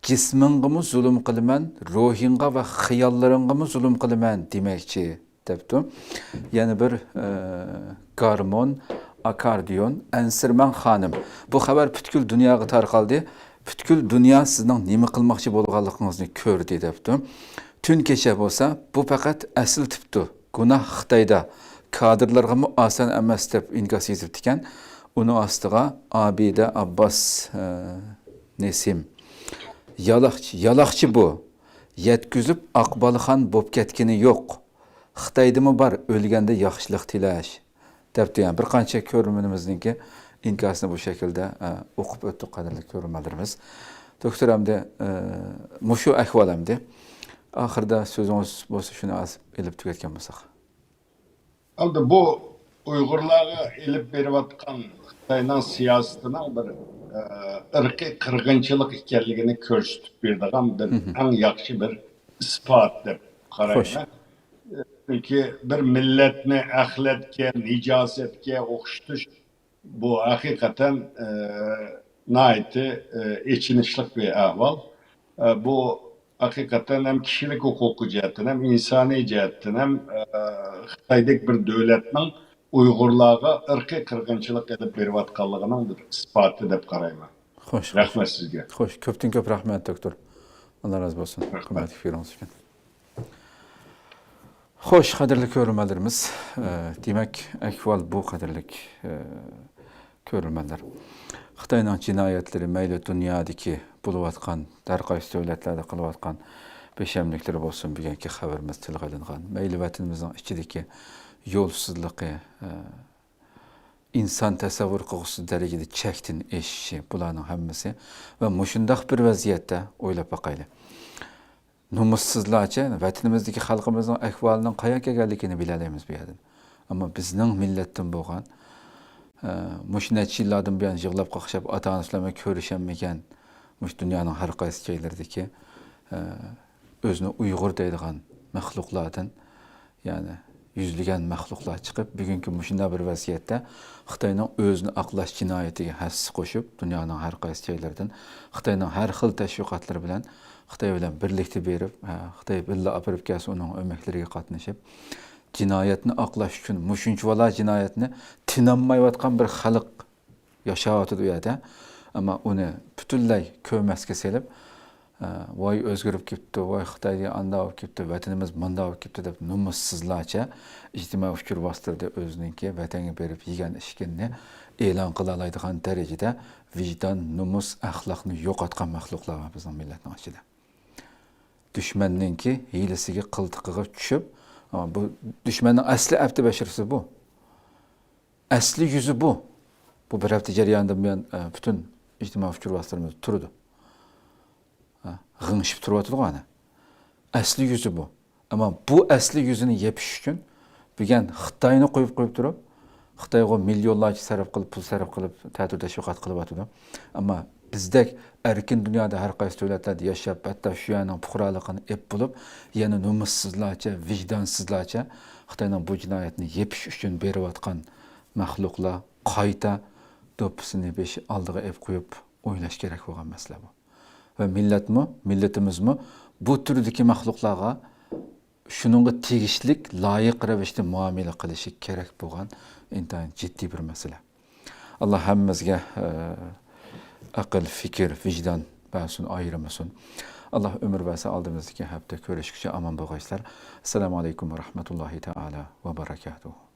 جىسمىڭغىمۇ زۇلۇم قىلىمەن، روھىڭغا ۋە خىياللىرىڭغىمۇ زۇلۇم قىلىمەن دېمەكچى، دەپتۇ. يەنە بىر، ئە، گارمون، ئاكاردىيون، ئەنسىرىمەڭ خانىم. بۇ خەۋەر پۈتكۈل دۇنياغا تارقالدى. پۈتكۈل دۇنيا سىزنىڭ نېمە قىلماقچى بولغانلىقىڭىزنى كۆردى، دەپتۇ. تۈن كېچە بولسا، بۇ پەقەت ئەسلىتىپتۇ. گۇناھ خىتايدا، كادىرلارغىمۇ ئاسان ئەمەس، دەپ ئىنكاس يېزىپتىكەن. ئۇنىڭ ئاستىغا ئابىدە ئابباس، ئە، نېسىم. يالاقچى، يالاقچى بۇ. يەتكۈزۈپ ئاقبالىخان بوپ كەتكىنى يوق. خىتايدىمۇ بار ئۆلگەندە ياخشىلىق تىلەش، دەپتۇ. يەنە بىر قانچە كۆرۈرمىنىمىزنىڭكى ئىنكاسىنى بۇ شەكىلدە، ئە، ئوقۇپ ئۆتتۇق، قەدىرلىك كۆرۈرمەنلىرىمىز. دوكتور، ئەمدى، ئە، مۇشۇ ئەھۋال ئەمدى. ئاخىرىدا سۆزىڭىز بولسا، شۇنى ئاز ئېلىپ تۈگەتكەن بولساق. ئەمدى بۇ ئۇيغۇرلارغا ئېلىپ بېرىۋاتقان خىتاينىڭ سىياسىتىنىڭ بىر، ئە، ئىرقىي قىرغىنچىلىق ئىكەنلىكىنى كۆرسىتىپ بېرىدىغان بىر ئەڭ ياخشى بىر ئىسپات دەپ قارايمەن. چۈنكى بىر مىللەتنى ئەخلەتكە، نىجاسەتكە ئوخشىتىش، بۇ ھەقىقەتەن، ئە، ناھايىتى، ئە، ئېچىنىشلىق بىر ئەھۋال. ئە، بۇ ھەقىقەتەن ھەم كىشىلىك ھوقۇقى جەھەتتىن، ھەم ئىنسانىي جەھەتتىن، ھەم، ئە، خىتايدەك بىر دۆلەتنىڭ ئۇيغۇرلارغا ئىرقىي قىرغىنچىلىق ئېلىپ بېرىۋاتقانلىقىنىڭ بىر ئىسپاتى دەپ قارايمەن. خوش، خوش. رەھمەت سىزگە. خوش، كۆپتىن كۆپ رەھمەت، دوكتور. ئاللا رازى بولسۇن. رەھمەت. قىممەتلىك پىكرىڭىز ئۈچۈن. خوش، قەدىرلىك كۆرۈرمەنلىرىمىز، ئە، دېمەك، ئەھۋال بۇ، قەدىرلىك، ئە، كۆرۈرمەنلەر. خىتاينىڭ جىنايەتلىرى، مەيلى دۇنيادىكى بولۇۋاتقان، ھەر قايسى دۆلەتلەردە قىلىۋاتقان بىشەملىكلىرى بولسۇن، بۈگۈنكى خەۋىرىمىز تىلغا ئېلىنغان، مەيلى ۋەتىنىمىزنىڭ ئىچىدىكى يولسىزلىقى، ئە، ئىنسان تەسەۋۋۇر قىلغۇسىز دەرىجىدە چەكتىن ئېشىشى، بۇلارنىڭ ھەممىسى. ۋە مۇشۇنداق بىر ۋەزىيەتتە ئويلاپ باقايلى. نومۇسسىزلارچە ۋەتىنىمىزدىكى خەلقىمىزنىڭ ئەھۋالىنىڭ قايا كەلگەنلىكىنى بىلەلەيمىز بۇ يەردىن. ئەمما بىزنىڭ مىللەتتىن بولغان، ئە، مۇشۇ نەچچە يىللاردىن بۇيان يىغلاپ قاقشاپ، ئاتا-ئانىسى بىلەن كۆرۈشەلمىگەن، مۇشۇ دۇنيانىڭ ھەر قايسى جايلىرىدىكى، ئە، ئۆزىنى ئۇيغۇر دەيدىغان مەخلۇقلاردىن، يەنى يۈزلىگەن مەخلۇقلار چىقىپ، بۈگۈنكى مۇشۇنداق بىر ۋەزىيەتتە خىتاينىڭ ئۆزىنى ئاقلاش جىنايىتىگە ھەسسە قوشۇپ، دۇنيانىڭ ھەر قايسى جايلىرىدىن خىتاينىڭ ھەر خىل تەشۋىقاتلىرى بىلەن خىتاي بىلەن بىرلىكتە بېرىپ، ھە، خىتاي بىللە ئاپىرىپ كەلسە، ئۇنىڭ ئۆمەكلىرىگە قاتنىشىپ، جىنايەتنى ئاقلاش ئۈچۈن مۇشۇنچىۋالا جىنايەتنى تىنالمايۋاتقان بىر خەلق ياشاۋاتىدۇ ئۇ يەردە. ئەمما ئۇنى پۈتۈنلەي كۆرمەسكە سېلىپ، ئە، ۋاي ئۆزگىرىپ كېتىپتۇ، ۋاي خىتاي دېگەن ئانداق بولۇپ كېتىپتۇ، ۋەتىنىمىز مۇنداق بولۇپ كېتىپتۇ دەپ نومۇسسىزلارچە ئىجتىمائىي ئۇچۇر ۋاسىتىلىرىدە ئۆزىنىڭكى ۋەتەنگە بېرىپ يېگەن ئىچكىنىنى ئېلان قىلالايدىغان دەرىجىدە ۋىجدان، نومۇس، ئەخلاقنى يوقاتقان مەخلۇقلار بار بىزنىڭ مىللەتنىڭ ئىچىدە. دۈشمەننىڭكى ھىيلىسىگە، قىلتىقىغا چۈشۈپ، ئا، بۇ دۈشمەننىڭ ئەسلى ئەپتى بەشىرىسى بۇ. ئەسلى يۈزى بۇ. بۇ بىر ھەپتە جەريانىدا بۇيان، ئە، پۈتۈن ئىجتىمائىي ئۇچۇر ۋاسىتىلىرىمىزدە تۇرىدۇ. ھە، غىڭشىپ تۇرۇۋاتىدىغۇ ئەنە. ئەسلى يۈزى بۇ. ئەمما بۇ ئەسلى يۈزىنى يېپىش ئۈچۈن بۈگۈن خىتاينى قويۇپ، قويۇپ تۇرۇپ، خىتايغا مىليونلارچە سەرپ قىلىپ، پۇل سەرپ قىلىپ، تەتۈر تەشۋىقات قىلىۋاتىدۇ. ئەمما بىزدەك ئەركىن دۇنيادا ھەر قايسى دۆلەتلەردە ياشاپ، ھەتتا شۇ يەرنىڭ پۇقرالىقىنى ئېلىپ بولۇپ، يەنە نومۇسسىزلارچە، ۋىجدانسىزلارچە خىتاينىڭ بۇ جىنايەتنى يېپىش ئۈچۈن بېرىۋاتقان مەخلۇقلار قايتا دوپپىسىنى بېشى ئالدىغا ئېلىپ قويۇپ ئويلاش كېرەك بولغان مەسىلە بۇ. ۋە مىللەتمۇ، مىللىتىمىزمۇ بۇ تۈردىكى مەخلۇقلارغا شۇنىڭغا تېگىشلىك، لايىق رەۋىشتە مۇئامىلە قىلىشى كېرەك بولغان ئىنتايىن جىددىي بىر مەسىلە. ئاللا ھەممىمىزگە، ئە، ئەقىل، پىكىر، ۋىجدان بەرسۇن، ئايرىمىسۇن. ئاللا ئۆمۈر بەرسە، ئالدىمىزدىكى ھەپتە كۆرۈشكىچە ئامان بولغايسىلەر. ئەسسالامۇ ئەلەيكۇم ۋە رەھمەتۇللاھى تائالا ۋە بەرەكاتۇھۇ.